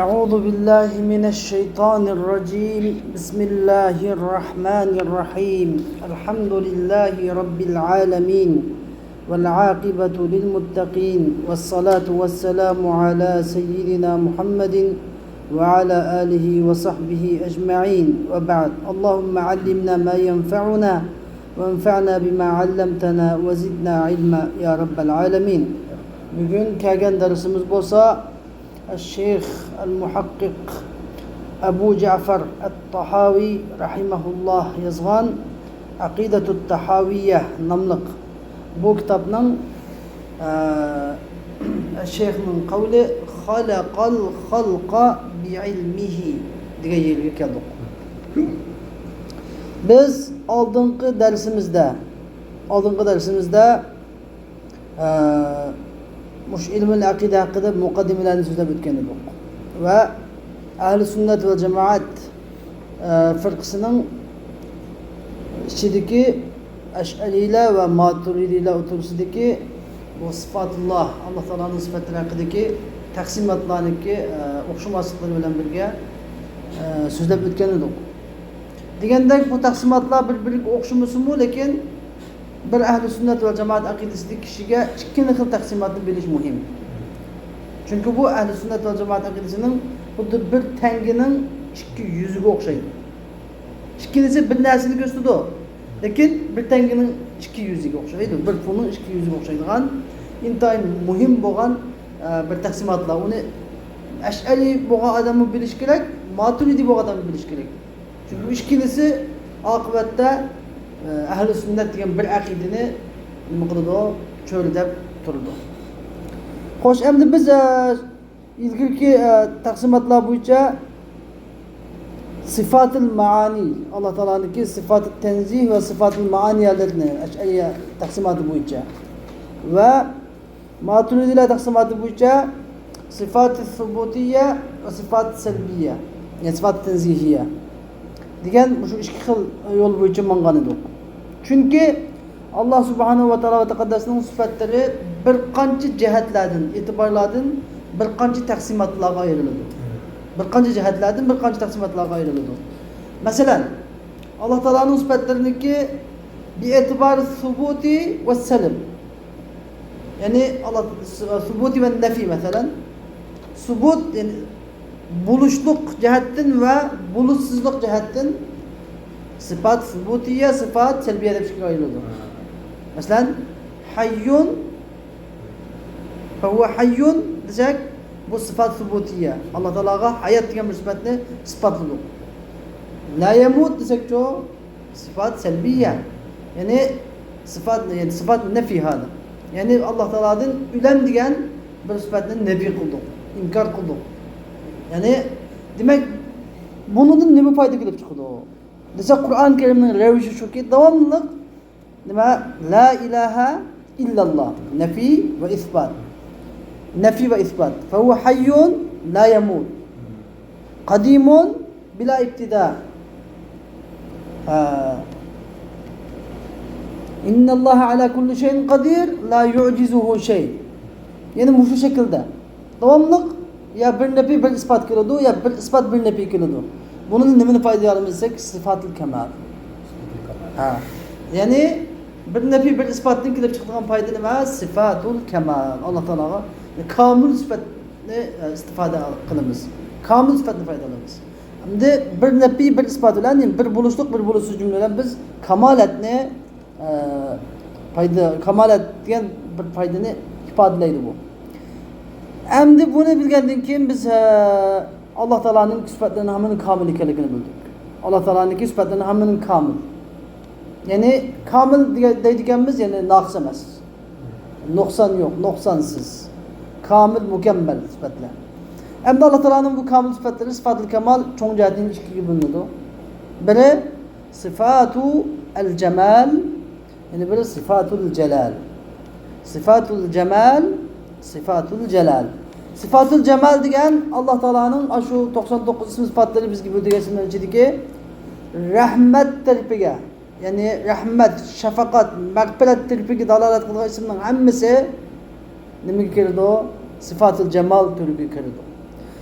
أعوذ بالله من الشيطان الرجيم. بسم الله الرحمن الرحيم. الحمد لله رب العالمين والعاقبة للمتقين والصلاة والسلام على سيدنا محمد وعلى آله وصحبه أجمعين، وبعد. اللهم علمنا ما ينفعنا وانفعنا بما علمتنا وزدنا علما يا رب العالمين. Bugün kelgan darsimiz bo'lsa الشيخ المحقق أبو جعفر الطحاوي رحمه الله yazgan عقيدة الطحاوية nomliq bu kitobning shayxning qavli خلق الخلق بعلمه degan yerga keldik. Biz oldingi darsimizda mush ilmul aqida haqida muqaddimalarni so'zlab o'tgan edik va ahli sunnat va jamoat firqasining ichidagi ash'ariylar va maturidiylar o'rtasidagi bu sifatulloh, Alloh taoloning sifatlari haqidagi taqsimotlarniki o'xshamasliklari bilan birga so'zlab o'tgan edik. Degandek, bu taqsimotlar bir biriga o'xshamasinmi, lekin bir ahli sunnat va jamoat aqidasidagi kishiga ikki xil taqsimotni bilish muhim, chunki bu ahli sunnat va jamoat aqidasining xuddi bir tangining ikki yuziga o'xshaydi. Ikkilisi bir narsani ko'rsatadi, lekin bir tangining ikki yuziga o'xshaydi, bir pulning ikki yuziga o'xshaydigan intayin muhim bo'lgan bir taqsimotlar. Uni ashariy bo'lgan odamni bilish kerak, maturidiy bo'lgan odamni bilish kerak, chunki ikkilisi oqibatda ahli sunnat degan bir aqidani nima qiladi, cho'ldab turdi. Xo'sh, endi biz ilgirki taqsimotlar bo'yicha sifatul maani, Alloh taoloniki sifatul tanzih va sifatul maaniyalarni ashariya taqsimoti bo'yicha va maturidiylar taqsimoti bo'yicha sifat subutiyya va sifat salbiyya, ya'ni sifat tanzihiyya degan shu ikki xil yo'l bo'yicha mangan edik, chunki Alloh subhanahu va taolo va taqaddasning sifatlari bir qancha jihatlardan, e'tiborlardan bir qancha taqsimotlarga ayriladi, bir qancha jihatlardan bir qancha taqsimotlarga ayriladi. Masalan, Alloh taoloning sifatlariniki bi subuti va salb, ya'ni Alloh subuti va nafiy. Masalan, subut, ya'ni bo'lishliq jihatdan va bo'lishsizlik jihatdan sifat subutiyya, sifat salbiya deb ikkiga ayriladi. Masalan, hayyun fahuva hayyun desak, bu sifat subutiyya, Alloh taologa hayot degan bir sifatni isbotladik. La yamut desakchu, sifat salbiya, ya'ni sifat, ya'ni sifat nafiy hada, ya'ni Alloh taolodan o'lam degan bir sifatni nafiy qildik, inkor qildik. Ya'ni demak, bunidan nima foyda kelib chiqadi desa, Qur'oni Karimning ravishi shuki, davomli nima? La ilaha illalloh, nafiy va isbot, nafiy va isbot. Fahuva hayyun la yamut, qadimun bila ibtida. Innalloha ala kulli şeyin qadir, la yu'jizuhu şey. Ya'ni shu shaklda davomliq yo bir nafiy, bir isbot keladi, yo bir isbot, bir nafiy keladi. Buni nimani foyda olamiz desak, sifatul kamal. Ha, ya'ni bir nafiy, bir isbotdan kelib chiqadigan foyda nima? Sifatul kamal. Alloh taologa komil sifatni istifoda qilamiz, komil sifatni foydalanamiz. Endi bir nafiy, bir isbot bilan, yani bir bo'lishliq, bir bo'lishsiz jumla bilan biz kamolatni foyda, kamolat degan bir foydani ifodalaydi bu. Endi buni bilgandan keyin biz Alloh taoloning sifatlarini hammaning komil ekanligini bildik. Alloh taoloniki sifatlarini hammaning komil, ya'ni komil deydiganimiz, ya'ni noqis emas, nuqson yo'q, nuqsonsiz, komil, mukammal sifatlar. Endi Alloh taoloning bu komil sifatlari, sifatul kamol cho'ng jihatdan ikkiga bo'linadi. Biri sifatu al jamal, ya'ni biri sifatul jalal. Sifatul jamal, sifatul jalal. Sifatul jamal degan Alloh taoloning shu 99 ism sifatlari bizga bildirgan ismlar ichidagi rahmat tarafiga, ya'ni rahmat, shafaqat, mag'firat tarafiga dalolat qilgan ismning hammasi nimaga kiradi? Sifatul jamal turiga kiradi.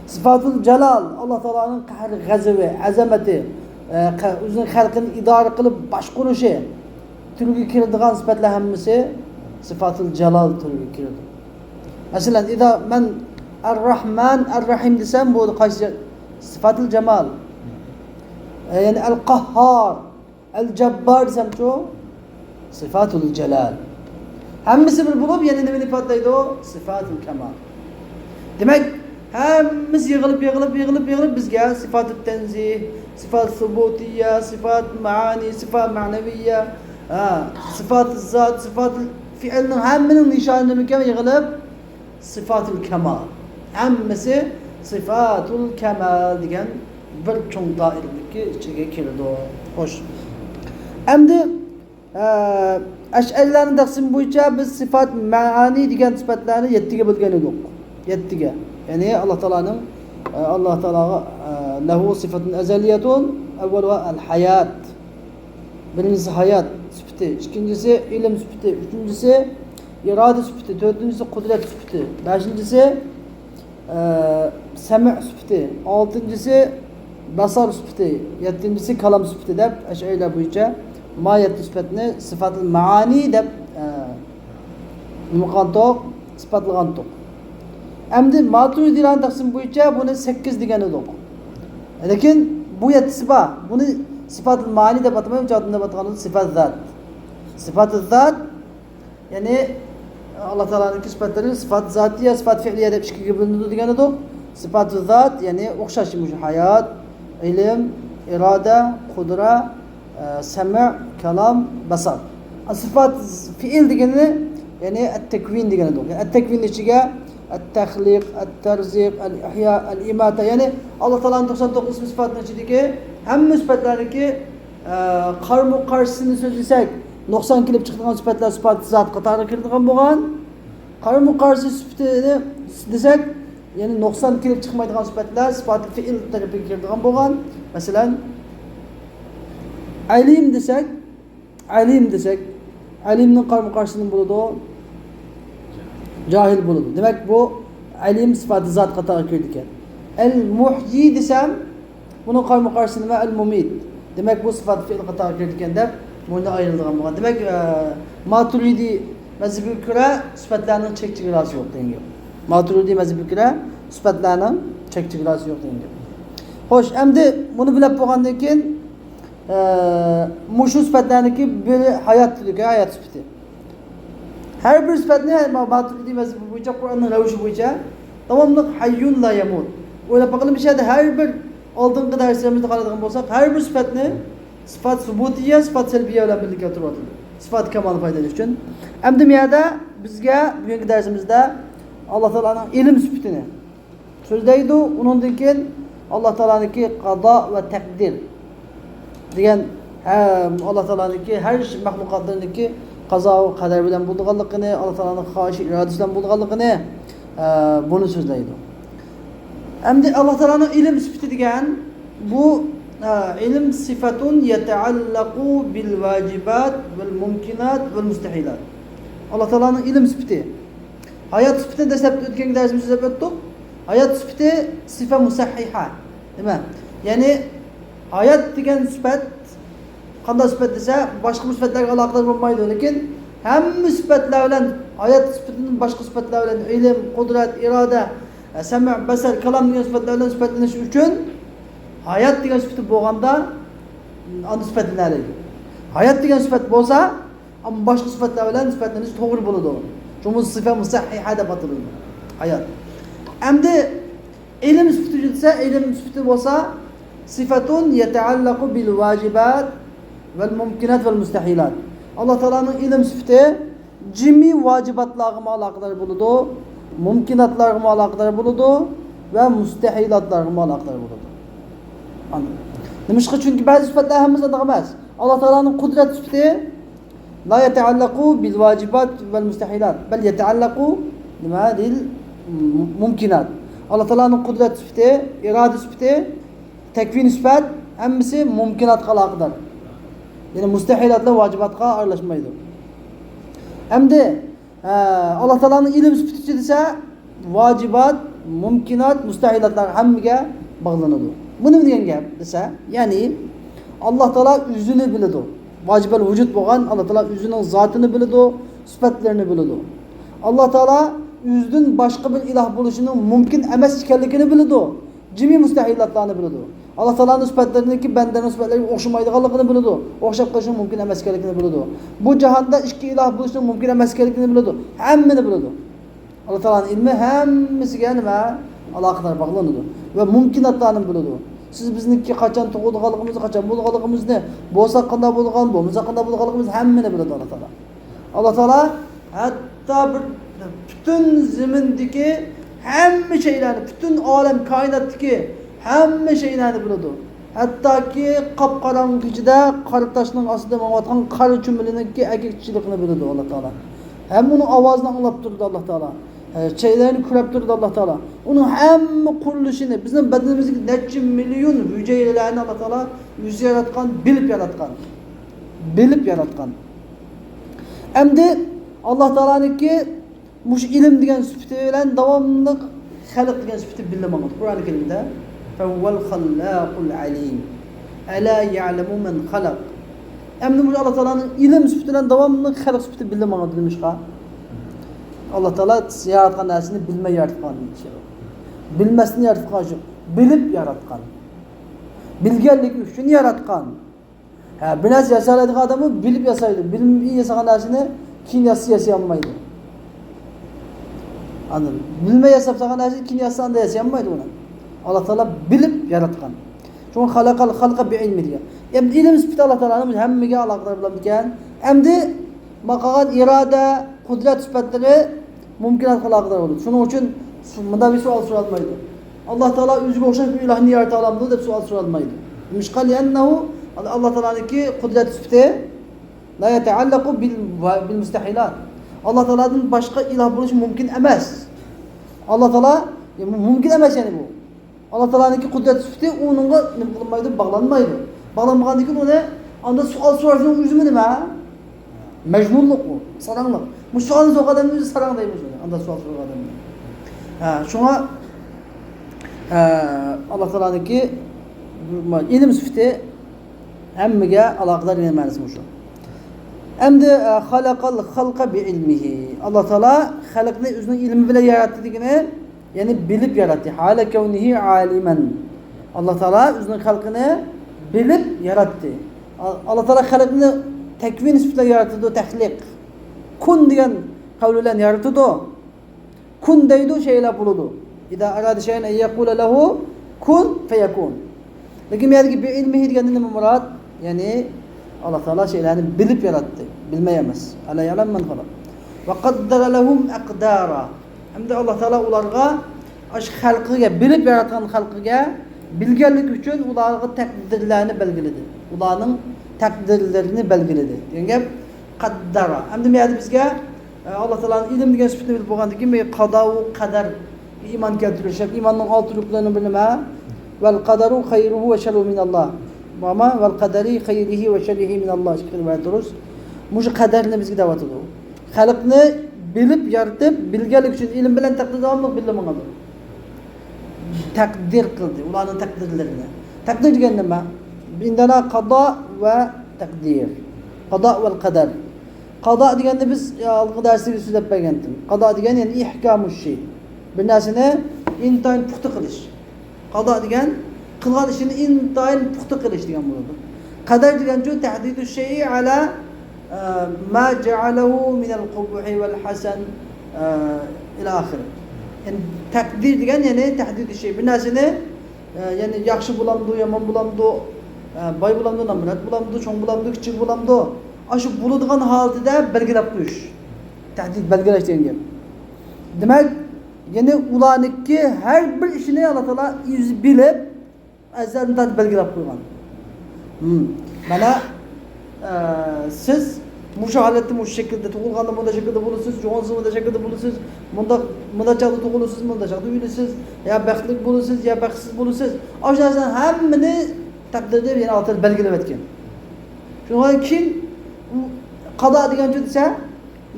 Sifatul jalal Alloh taoloning qahr g'azabi, azamati, o'zining xalqini idora qilib boshqurishi turiga kiradigan sifatlar hammasi sifatul jalal turiga kiradi. Masalan, ida man Ar-Rahman, Ar-Rahim desam, bu qaysi sifatul jamal. Ya'ni Al-Qahhar, Al-Jabbar desamchu sifatul jalal. Hammasi bir bo'lib, yana nimani ifodalaydi? Sifatul kamal. Demak, hammasi yig'ilib, yig'ilib, yig'ilib, yig'ilib bizga sifatut tanzih, sifat subutiyya, sifat maani, sifat ma'naviyya, sifat zot, sifat fi'lning hammaning nishoni nima ekan yig'ilib sifatul kamal. Hammasi sifatul kamal degan bir cho'ng doiraniki ichiga kiradi. Xo'sh. Endi Ash'arilarning taqsimi bo'yicha biz sifat ma'ani degan sifatlarni 7 ga bo'lgan edik. 7 ga. Ya'ni Alloh taoloning Alloh taologa lahu sifatun azaliyatun, avvaluha al-hayat. Birinchisi hayot sifati, ikkinchisi ilm sifati, uchinchisi iroda sifati, to'rtinchisi qudrat sifati, beshinchisi sami' sifati, oltinchisi basar sifati, yettinchisi kalom sifati deb Ash'ariylar bo'yicha ma yetti sifatni sifatul maani deb nima qilgan sifatlagan. Endi Maturidiylarning taqsimi bo'yicha buni 8 degan edik. Lekin bu yettisi bor. Buni sifatul maani deb atamaymiz, deb atag'animiz sifat zat. Sifat zat ya'ni Alloh taoloning sifatlari sifat zotiyya, sifat fi'liya deb ikkiga bo'linadi degan edik. Sifat zat ya'ni o'xshash hayot, ilm, iroda, qudra, sami', kalom, basar. Sifat fi'l degani ya'ni at-takvin degani edik. At-takvin ichiga at-taxliq, at-tarziq, al-ihyo, al-imata, ya'ni Alloh taoloning 99 ismi sifatining ichidagi hamma sifatlarniki qarmu qarshisini so'zlasak, nuqson kelib chiqadigan sifatlar sifat zot qatoriga kiradigan bo'lgan. Qarmu qarshi sifatini desak, ya'ni nuqson kelib chiqmaydigan sifatlar sifat fi'l tarafiga kiradigan bo'lgan. Masalan, alim desak, alim desak, alimning qarmu qarshisini bo'ladi, cahil bo'ladi. Demak, bu alim sifati zot qatoriga kiradi ekan. Al muhyi desam, buni qarmu qarshisi nima? Al mumit. Demak, bu sifat fi'l qatoriga kiradi ekan deb buni ayriladigan bo'lgan. Demak, Maturidi mazhabiga ko'ra sifatlarning chek chegarasi yo'q degan gap. Maturidi mazhabiga ko'ra sifatlarning chek chegarasi yo'q degan gap. Xo'sh, endi buni bilib bo'lgandan keyin mushu sifatlarniki biri hayot dedik, hayot sifati. Har bir sifatni Maturidi mazhabi bo'yicha, Qur'onning ravishi bo'yicha davomli hayyun la yamut. O'ylab boqilib ishadi, har bir oldingi darslarimizda qaradigan bo'lsak, har bir sifatni sifat subutiyya, sifat salbiyya bilan birlikda turadi. Sifat kamol foydalanish uchun. Endi bu yerda bizga bugungi darsimizda Alloh taoloning ilm sifatini so'zlaydi. Undan keyin Alloh taoloniki qado va taqdir degan Alloh taoloniki har maxluqotlarniki qazo va qadar bilan bo'lganligini, Alloh taoloning xohishi irodasi bilan bo'lganligini buni so'zlaydi. Endi Alloh taoloning ilm sifati degan bu ilm sifatun yataallaqu bil vajibat val mumkinat val mustahilat. Alloh taoloning ilm sifati. Hayot sifatini dastlab o'tgan darsimizda so'zlab o'tdik. Hayot sifati sifa musahhiha. Nima? Ya'ni hayot degan sifat qanday sifat desa, boshqa bir sifatlarga aloqador bo'lmaydi, lekin hamma sifatlar bilan hayot sifatining boshqa sifatlar bilan ilm, qudrat, iroda, sami', basar, kalom degan sifatlar bilan sifatlanish uchun hayot degan sifati bo'lganda uni sifatlanadi. Hayot degan sifat bo'lsa, ammo boshqa sifatlar bilan sifatlanish to'g'ri bo'ladi. Shu sifa musahhiha deb ataladi. Hayot. Endi ilm sifati desa, ilm sifati bo'lsa, sifatun yataallaqu bil vajibat val mumkinat val mustahilat. Alloh taoloning ilm sifati jimi vajibatlarga aloqador bo'ladi, mumkinatlarga aloqador bo'ladi va mustahilatlarga aloqador bo'ladi. Nimishqa? Chunki ba'zi sifatlar hammasi anaqa emas. Alloh taoloning qudrat sifati la yataallaqu bil vajibat val mustahilat, bal yataallaqu nima lil mumkinat. Alloh taoloning qudrat sifati, iroda sifati, takvin sifat hammasi mumkinatga aloqador. Ya'ni mustahilatlar vajibatga aralashmaydi. Endi Alloh taoloning ilm sifati desa, vajibat, mumkinat, mustahilatlar hammaga bog'lanadi. Bu nima degan gap desa, ya'ni Alloh taolo o'zini biladi. Vojibal vujud bo'lgan Alloh taolo o'zining zotini biladi, sifatlarini biladi. Alloh taolo o'zidan boshqa bir iloh bo'lishining mumkin emas ekanligini biladi. Jami mustahilatlarni biladi. Alloh taoloning sifatlariniki bandaning sifatlariga o'xshamaydiganligini biladi. O'xshab qolishining mumkin emas ekanligini biladi. Bu jahonda ikki iloh bo'lishining mumkin emas ekanligini biladi. Hammani biladi. Alloh taoloning ilmi hammasiga nima aloqador bog'lanadi va mumkinatlarni biladi. Siz bizniki qachon tug'ilganligimizni, qachon bo'lganligimizni, bo'lsa qanday bo'lgan, bo'lmasa qanday bo'lganligimizni hammani biladi Alloh taolo. Alloh taolo hatto bir butun zimindagi hamma şeylarni, butun olam koinotdagi hamma şeylarni biladi. Hattoki qop-qorong'i kechada qora toshning ostida mangayotgan qora chumilinniki erkakchiligini biladi Alloh taolo. Ham uni ovozini anglab turdi Alloh taolo. Şeylerini ko'rib turdi Alloh taolo. Uning hamma qurilishini, bizning badanimizdagi necha million hujayralarni Alloh taolo o'zi yaratgan, bilib yaratgan. Bilib yaratgan. Endi Alloh taoloniki mush ilm degan sifati bilan davomli xalq degan sifati bildirmoqda. Qur'oni Karimda Fawwal xallaqul alim. Ala ya'lamu man xalaq. Endi bu Alloh taoloning ilm sifati bilan davomli xalq sifati bildirmoqda demishqa. Alloh taolo yaratgan narsani bilmay yaratgan şey. Bilmasini yaratgan shu, bilib yaratgan. Bilganligi uchun yaratgan. Ha, bir narsa yasaladigan odam bilib yasaydi. Bilmay yasagan narsani keyin yasa olmaydi. Anladın? Bilmay yasab salgan narsani keyin yasa anda yasay olmaydi uni. Alloh taolo bilib yaratgan. Shunga xalaqal xalqa bi ilmi degan. Endi ilm sifati Alloh taoloning hammaga aloqador bo'ladi ekan. Endi maqagan iroda, qudrat sifatlari mumkinat aloqador bo'ladi. Shuning uchun bunda bir savol so'ralmaydi. Alloh taolo o'ziga o'xshash bir ilohni yarata olamdi deb savol so'ralmaydi. Mishqal yannahu Alloh taoloniki qudrat sifati la yataallaqu bil mustahilat. Alloh taolodan boshqa iloh bo'lishi mumkin emas. Alloh taolo mumkin emas, ya'ni bu. Alloh taoloniki qudrat sifati uningga nima qilinmaydi, bog'lanmaydi. Bog'lanmagandan keyin uni anda savol so'rashning o'zimi nima? Majnunlik u, saranglik. Bu savolni so'ragan odamni o'zi sarang deymiz uni. Anda savol so'ragan odamni. Ha, shunga Alloh taoloniki ilm sifati hammaga aloqador degan ma'nosi shu. Endi xalaqal xalqa bi ilmihi. Alloh taolo xalqni o'zining ilmi bilan yaratdi degani, ya'ni bilib yaratdi. Hala kavnihi aliman. Alloh taolo o'zining xalqini bilib yaratdi. Alloh taolo xalqni takvin sifatida yaratdi, taxliq. Kun degan qavl bilan yaratdi. Kun deydi, şeylar bo'ladi. İza arada şey'an en yaqula lahu kun feyakun. Lekin bu yerdagi bi ilmihi deganda nima murod? Ya'ni Alloh taolo şeylarni bilib yaratdi, bilmay emas. Ala ya'lam man xalaq. Va qaddara lahum aqdara. Hamda Alloh taolo ularga ash xalqiga, bilib yaratgan xalqiga bilganlik uchun ularga taqdirlarni belgiladi. Ularning taqdirlarini belgiladi. Degan gap qaddara. Hamda bu yerda bizga Alloh taoloning ilm degan sifatini bilib bo'lgandan keyin bu qado va qadar iymon keltirish, iymonning olti ruknlarini bir nima? Val qadaru khayruhu va sharruhu minalloh. Mama val qadari khayrihi va sharrihi minalloh. Shukr va durust. Mushu qadarni bizga da'vat etadi. Xalqni bilib yaratib, bilganlik uchun ilm bilan taqdir davomli bilmagan. Taqdir qildi, ularning taqdirlarini. Taqdir degan nima? Indana qado va taqdir. Qado va qadar. Qado deganda biz oldingi darsda so'zlab bergandim. Qado degan ya'ni ihkamush shay. Bir narsani intayin puxta qilish. Qado degan qilgan ishini intayin puxta qilish degan bo'ladi. Qadar degan shu tahdidu shay'i ala ma ja'alahu min al-qubhi wal hasan ila oxir. Ya'ni taqdir degan ya'ni tahdidu shay. Bir narsani ya'ni yaxshi bo'lamdi, yomon bo'lamdi, boy bo'lamdi, nomard bo'lamdi, cho'ng bo'lamdi, kichik bo'lamdi. Shu bo'ladigan holatida belgilab qo'yish. Tahdid belgilash degan gap. Demak, ya'ni ularniki har bir ishini Alloh taolo o'zi bilib, azaldan belgilab qo'ygan. Mana siz mushu holatda mushu shaklda tug'ilganda bunday shaklda bo'lasiz, juvonsiz bunday shaklda bo'lasiz, bunda chog'da tug'ilasiz, bunda chog'da o'lasiz, ya baxtli bo'lasiz, ya baxtsiz bo'lasiz. O'sha narsani hammani taqdirda yana Alloh taolo belgilab o'tgan. Shundan keyin qado degan desa,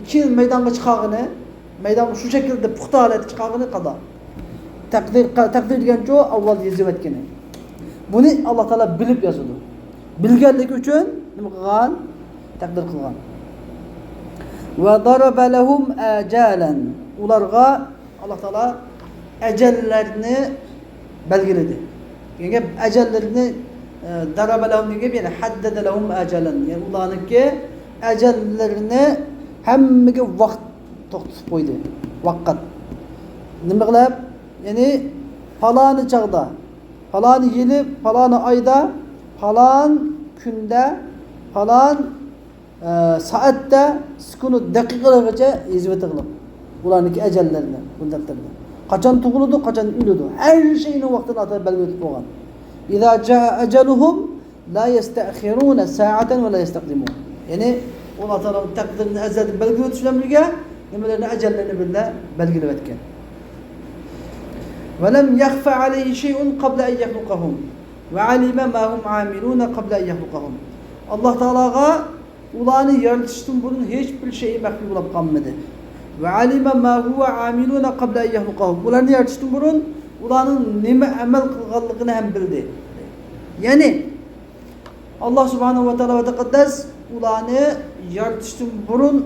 keyin maydonga chiqag'ini, maydon shu shaklda puxta holatda chiqag'ini qado. Taqdir, taqdir deganchu avval yozib o'tgani. Buni Alloh taolo bilib yozadi. Bilganligi uchun nima qilgan? Taqdir qilgan. Va daraba lahum ajalan. Ularga Alloh taolo ajallarni belgiladi. Degan ajallarni daraba lahum degan ya'ni haddada lahum ajalan. Ya'ni ularniki ajallarini hammaga vaqt to'xtatib qo'ydi. Vaqt. Nima qilib? Ya'ni faloni chog'da, faloni yili, faloni oyda, falon kunda, falon soatda, sekund daqiqalargacha yozib o'tig'liq. Ularniki ajallarini bu daftarda. Qachon tug'iladi, qachon o'ladi. Har shayning vaqtini ata belgilab qo'ygan. İza jaa ajaluhum la yasta'khiruna sa'atan va la yastaqdimun. Ya'ni Alloh taolo taqdirini azalda belgilab o'tish bilan birga nimalarni ajallarini birga belgilab o'tgan. ولم يخف عليه شيء قبل أن يخلقهم وعلم ما هم عاملون قبل أن يخلقهم. Allah Teala'ga ularni yaratishdan burun hech bir şey maxfiy bo'lib qolmadi. وعلم ما هو عاملون قبل أن يخلقهم. Ularni yaratishdan burun ularning nima amal qilganligini ham bildi. Ya'ni Allah Subhanahu va taolo va taqaddas ularni yaratishdan burun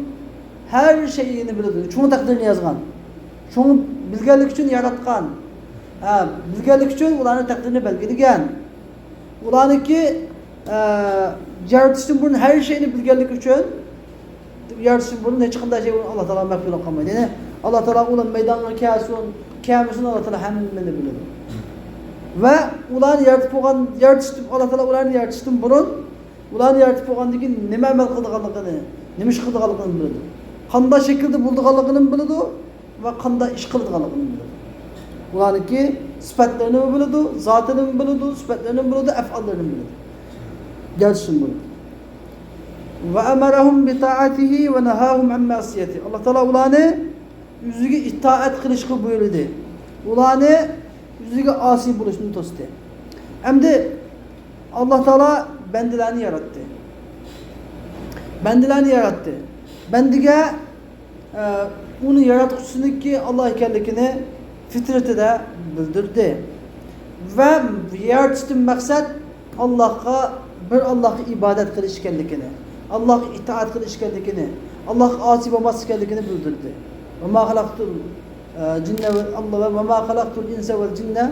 har şeyini bildi. Shuni taqdirini yozgan. Shuni bilganlik uchun yaratgan. Ha, bilganlik uchun ularni taqdirini belgilagan. Ularniki yaratishdan burun har şeyni bilganlik uchun yaratishdan burun hech qanday şey Alloh taolo maxfiy qilib qolmaydi. Ya'ni Alloh taolo ular maydonga kelsin, kelmasin Alloh taolo hammani biladi. Va ularni yaratib bo'lgan, yaratishdan Alloh taolo ularni yaratishdan burun ularni yaratib bo'lgandan keyin nima amal qilganligini, nima ish qilganligini biladi. Qanday shaklda bo'lganligini biladi va qanday ish qilganligini biladi. Ularniki sifatlarini biladi, zotini biladi, sifatlarini biladi, af'allarini biladi. Yaratishdan burun. Va amarahum bi ta'atihi va nahahum an ma'siyatihi. Alloh taolo ularni o'ziga itoat qilishga buyurdi. Ularni o'ziga osiy bo'lishni to'sdi. Endi Alloh taolo bandalarni yaratdi. Bandalarni yaratdi. Bandiga uni yaratquchisiniki Alloh ekanligini fitratida bildirdi. Va yaratishdan maqsad Allohga bir Allohga ibodat qilish ekanligini, Allohga itoat qilish ekanligini, Allohga osiy bo'lmaslik ekanligini bildirdi. Va ma xalaqtul jinna va Alloh va ma xalaqtul insa val jinna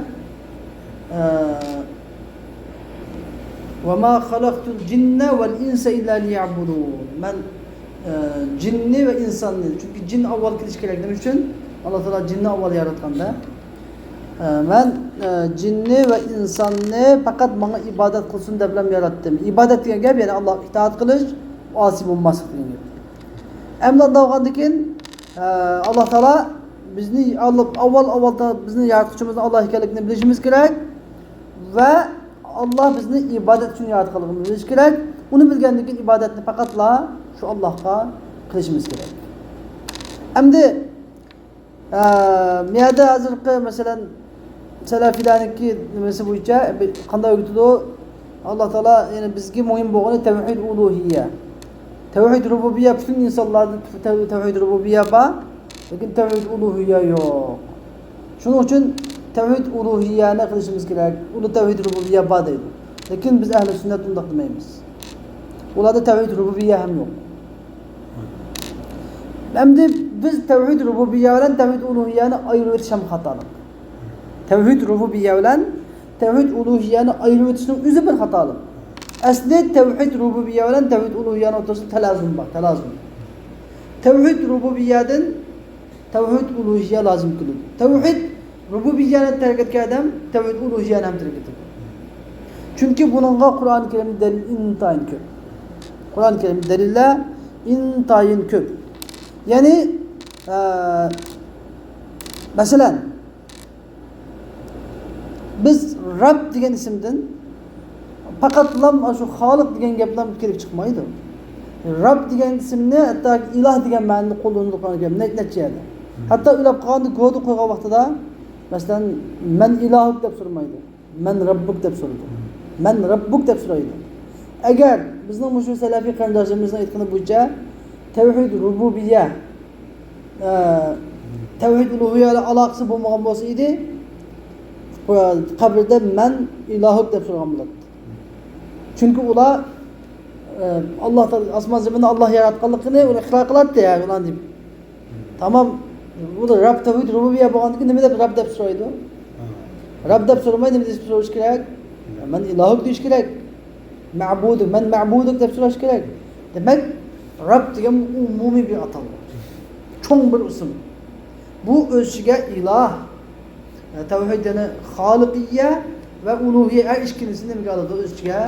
va ma xalaqtul jinna val insa illa liya'budun. Men jinni va insonni, chunki jin avval kelish kerak nima uchun? Alloh taolo jinni avval yaratganda men jinni va insonni faqat menga ibodat qilsin deb yaratdim. Ibodat degan gap ya'ni Allohga itoat qilish, osiy bo'lmaslik degan gap. Endi undan keyin Alloh taolo bizni avval avvalda bizni yaratuvchimizni Alloh ekanligini bilishimiz kerak va Alloh bizni ibodat uchun yaratganligini bilish kerak. Uni bilgandan keyin ibodatni faqatla shu Allohga qilishimiz kerak. Endi miyada hozirgi masalan salafiylarniki nimasi bo'yicha qanday o'tadi? Alloh taolo ya'ni bizga muhim bo'lgani tavhid uluhiyya. Tavhid rububiyya butun insonlarda tavhid rububiyya bor, lekin tavhid uluhiyya yo'q. Shuning uchun tavhid uluhiyyani qilishimiz kerak. Uni tavhid rububiyya bor deydi. Lekin biz ahli sunnat undaq demaymiz. Ularda tavhid rububiyya ham yo'q. Endi biz tavhid rububiyya bilan tavhid uluhiyyani ayirib o'tish ham xatolik. Tavhid rububiyya bilan tavhid uluhiyyani ayirib o'tishning o'zi bir xatolik. Asli tavhid rububiyya bilan tavhid uluhiyyani o'rtasida talazum bor, talazum. Tavhid rububiyyadan tavhid uluhiyya lozim keladi. Tavhid rububiyyani tark etgan odam tavhid uluhiyyani ham tark etadi. Chunki buningga Qur'oni Karimda dalil intayin ko'p. Qur'oni Karimda dalillar intayin ko'p. Ya'ni masalan biz Rab degan ismdan faqatlam shu Xoliq degan gaplar kelib chiqmaydi. Rab degan ismni hatto iloh degan ma'noda qo'llanildi Qur'oni Karimda necha yerda. Hatto o'ylab qolganda go'da qo'ygan vaqtida masalan man ilohuk deb so'ramaydi. Man robbuk deb so'raydi. Man robbuk deb so'raydi. Agar bizning shu salafiy qarindoshlarimizning aytgani bo'yicha tavhid rububiyya tavhid uluhiyya bilan aloqasi bo'lmagan bo'lsa edi, Qabrda men ilahuk deb so'ragan bo'ladi. Chunki ular Allah osmon zaminni Alloh yaratganligini ular iqror qiladi ya ular deb. Tamam, bu Rab tavhid rububiyya bo'lgandan keyin nima deb Rab deb so'raydi? Rab deb so'ramay nima deb so'rash kerak? Men ilahuk deyish kerak. Ma'buduk, men ma'buduk deb so'rash kerak. Demak, Rab degan umumiy bir atalma. Cho'ng bir ism. Bu o'z ichiga iloh, tavhid yani xoliqiyya va uluhiyya har ikkilisini nimaga oladi? O'z ichiga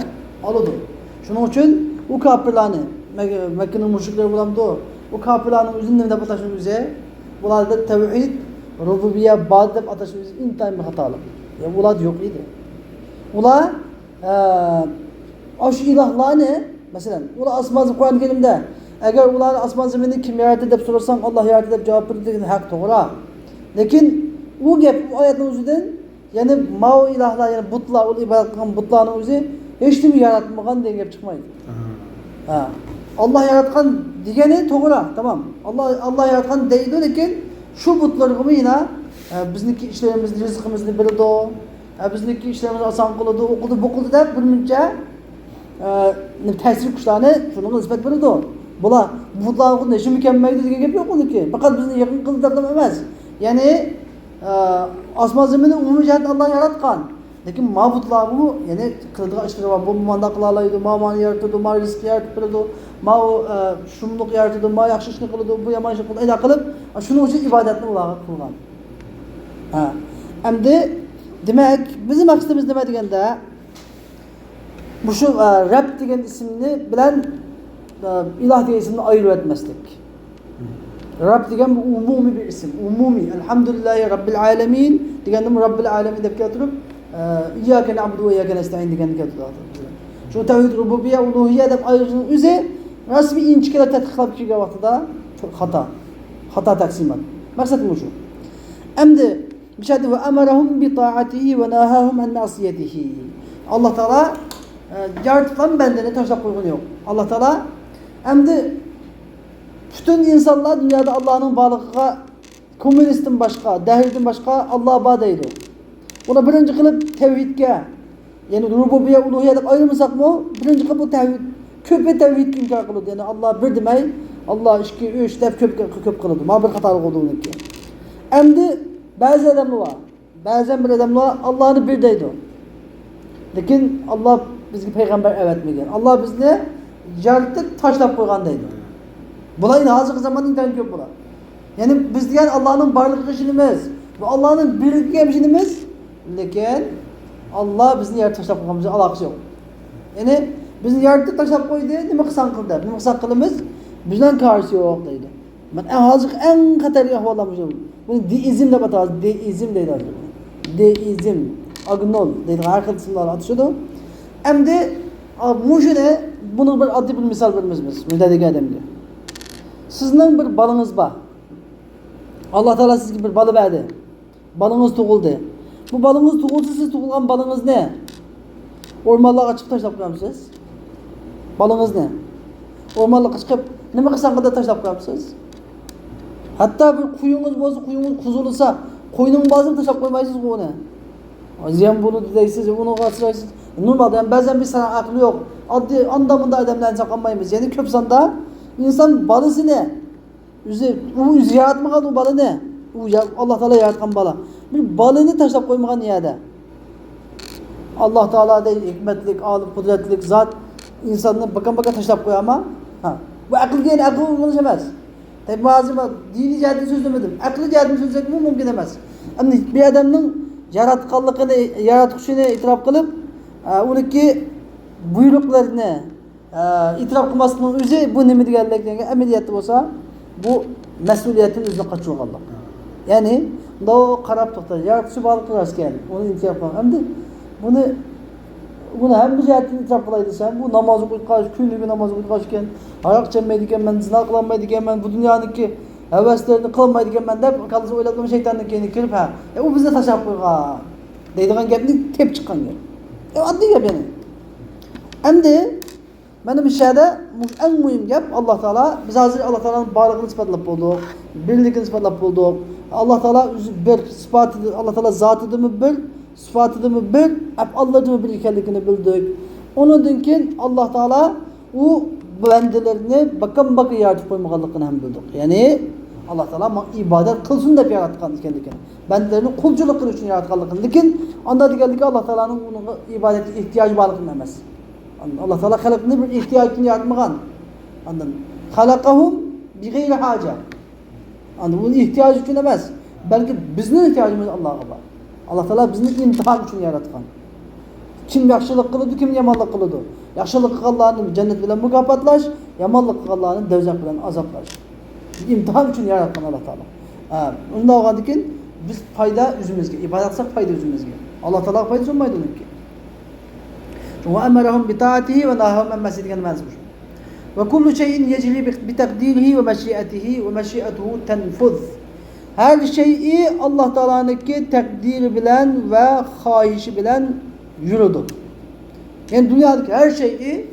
oladi. Shuning uchun u kofirlarni Makkaning mushriklari bo'lamdi. U kofirlarning o'zini nima deb atashini o'zi, bularda tavhid rububiyya bor deb atash o'zi intayin bir xatolik. Yani ular yo'q edi. Ular shu ilohlarni, masalan, ular osmon Qur'oni Karimda agar ularni osmon zaminni kim yaratdi deb so'rasang, Alloh yaratdi deb javob berdi degan haq to'g'ri. Lekin u gap u oyatning o'zidan, ya'ni mau ilohlar, ya'ni butlar, u ibodat qilgan butlarning o'zi hech kim yaratmagan degan gap chiqmaydi. Ha. Alloh yaratgan degani to'g'ri, tamam. Alloh yaratgan deydi, lekin shu butlarga yana bizniki ishlarimizni, rizqimizni beradi, bizniki ishlarimizni oson qiladi, o'qidi, bu qildi deb bir muncha ta'sir kuchlarni shunga nisbat beradi. Bular butlarni necha mukammaldi degan gap yo'q uniki. Faqat bizni yaqin qildi deb emas. Ya'ni osmon zaminni umumiy jihatdan Alloh yaratgan. Lekin ma'budlar bu, ya'ni qiladigan ishlari bor. Bu manda qila oladi, ma mani yaratadi, ma rizq yaratib beradi, ma shumliq yaratadi, ma yaxshi ishni qiladi, bu yomon ishni qiladi. Ila qilib, shuning uchun ibodatni ularga qilgan. Ha. Endi demak, bizning maqsadimiz nima deganda, bu shu Rab degan ismni bilan iloh degan ismni ayirib etmaslik. Rab degan bu umumiy bir ism, umumiy. Elhamdülillahi Rabbil alamin deganda Rabbil alamin deb keltirib, İyyâke na'budu ve iyyâke nestaîn deganni keltiradi. Shu tavhid rububiyya, uluhiyya deb ayirishning o'zi rasmiy inchikala tadqiqlab kelgan vaqtida çok xato. Xato taqsimot. Maqsad shu. Endi bishadi va amarahum bi ta'atihi va nahahum an ma'siyatihi. Alloh taolo yaratgan bandani tashlab qo'ygani yo'q. Alloh taolo endi bütün insanlar dünyada Allah'ın varlığına komünistden başka, dehirden başka Allah bar deydi. Buna birinci qilib tevhidga, ya'ni rububiyya, uluhiyya deb ayirmasakmi, birinci qilib bu tevhid, ko'pi tevhidga inkor qiladi. Ya'ni Allah bir demay, Allah 2, 3 deb ko'p ko'p qiladi. Ma bir xatolik bo'ldi uniki. Endi ba'zi odamlar bor. Ba'zan bir odamlar Allohni bir deydi. Lekin Alloh bizga payg'ambar avatmagan. Alloh bizni yaratib tashlab qo'ygan deydi. Bular endi hozirgi zamonda intayin ko'p bular. Ya'ni biz degan Allohning borligiga ishonamiz va Allohning birligiga ham ishonamiz, lekin Alloh bizni yaratib tashlab qo'ygan bizga aloqasi yo'q. Ya'ni bizni yaratib tashlab qo'ydi, nima qilsang qil deb, nima qilsak qilamiz, bizdan korisi yo'q deydi. Mana eng hozirgi eng xatarli ahvollar shu. Buni deizm deb atamiz, deizm deydi hozir. Deizm, agnol deydi, har xil ismlar atishadi. Endi mushuni buni bir oddiy bir misol beramiz biz, degan odamga. Sizning bir bolangiz bor. Alloh taolo sizga bir bola berdi. Bolangiz tug'ildi. Bu bolangiz tug'ilsa, siz tug'ilgan bolangizni o'rmonlarga chiqib tashlab qo'yamsiz? Bolangizni o'rmonlarga chiqib nima qilsang qilib tashlab qo'yamsiz? Hatto bir quyingiz bo'lsa, quyingiz quzilsa, qo'yning bozini tashlab qo'ymaysiz uni. Ziyon bo'ladi deysiz, uni asraysiz. Normal, yani bazen bir sana aklı yok. Oddiy anda bunda odamlarni saqlamaymiz. Ya'ni ko'p sonda inson bolasini o'zi u o'zi yaratmagan u bolani. U Alloh taolo yaratgan bola. Bir bolani tashlab qo'ymagan yerda. Alloh taoloday hikmatlik, olim, qudratlik zot insonni bakan-bakan tashlab qo'yama. Ha. Bu aqlga yani aql uyg'unish emas. Tabi hozir ben diniy jihatdan so'zlamadim. Aqliy jihatdan so'zlasak bu mumkin emas. Endi bir odamning yaratganligini, yaratquchini e'tirof qilib, uniki buyruqlarini e'tirof qilmaslikning o'zi bu nima deganlik degan amaliyotda bo'lsa, bu mas'uliyatni o'zini qochirganlik. Ya'ni bundoq qarab to'xtadi, yaratquchi borliq rost ekan, uni inkor qilgan. Endi buni hamma jihatdan e'tirof qilay desam, bu namoz o'qib, kunligi namoz o'qib ekan, aroq ichmaydi ekanman, zino qilolmaydi ekanman, bu dunyoniki havaslarni qilolmaydi ekanman deb kallasi o'ylab turib shaytonni keyini kirib, ha, u bizni tashlab qo'ygan deydigan gapni tep chiqqan gap. Oddiy gap ya'ni. Endi mana bu yerda eng muhim gap Alloh taolo biz hozir Alloh taoloning borlig'ini isbotlab bo'ldik, birligini isbotlab bo'ldik. Alloh taolo o'zi bir sifati, Alloh taolo zotidimi bir, Sifatidami bir, af'allarida bir ekanligini bildik. Undan keyin Alloh taolo u bandalarini bakam-baka yaratib qo'ymaganligini ham bildik. Ya'ni Alloh taolo ibodat qilsin deb yaratgan ekanligini, bandalarni qulchilik qilish uchun yaratganligini, lekin unda deganligi Alloh taoloning unga ibodatga ehtiyoji borligini emas. Alloh taolo xalqni bir ehtiyoj uchun yaratmagan. Andan xalaqahum bighayri haja. Anda bunun ihtiyacı uchun emas, balki bizning ehtiyojimiz Allohga bor. Alloh taolo bizni imtihon uchun yaratgan. Kim yaxshilik qiladi, kim yomonlik qiladi. Yaxshilik qilganlarni jannat bilan mukofotlash, yomonlik qilganlarni dovzaq bilan azoblash. İmtihon uchun yaratgan Alloh taolo. Unda olgandan keyin biz foyda o'zimizga, ibodat qilsak foyda o'zimizga. Alloh taologa foydasi bo'lmaydi uniki. Va amarahum bi taatihi va nahahum an ma'siyatihi degan ma'nosi shu. Va kullu shay'in yajri bi taqdirihi va mashiatihi va mashiatuhu tanfuz. Her şeyi Allah Teala'nınki takdiri bilan va xohishi bilan yürüdü. Yani dünyadaki her şeyi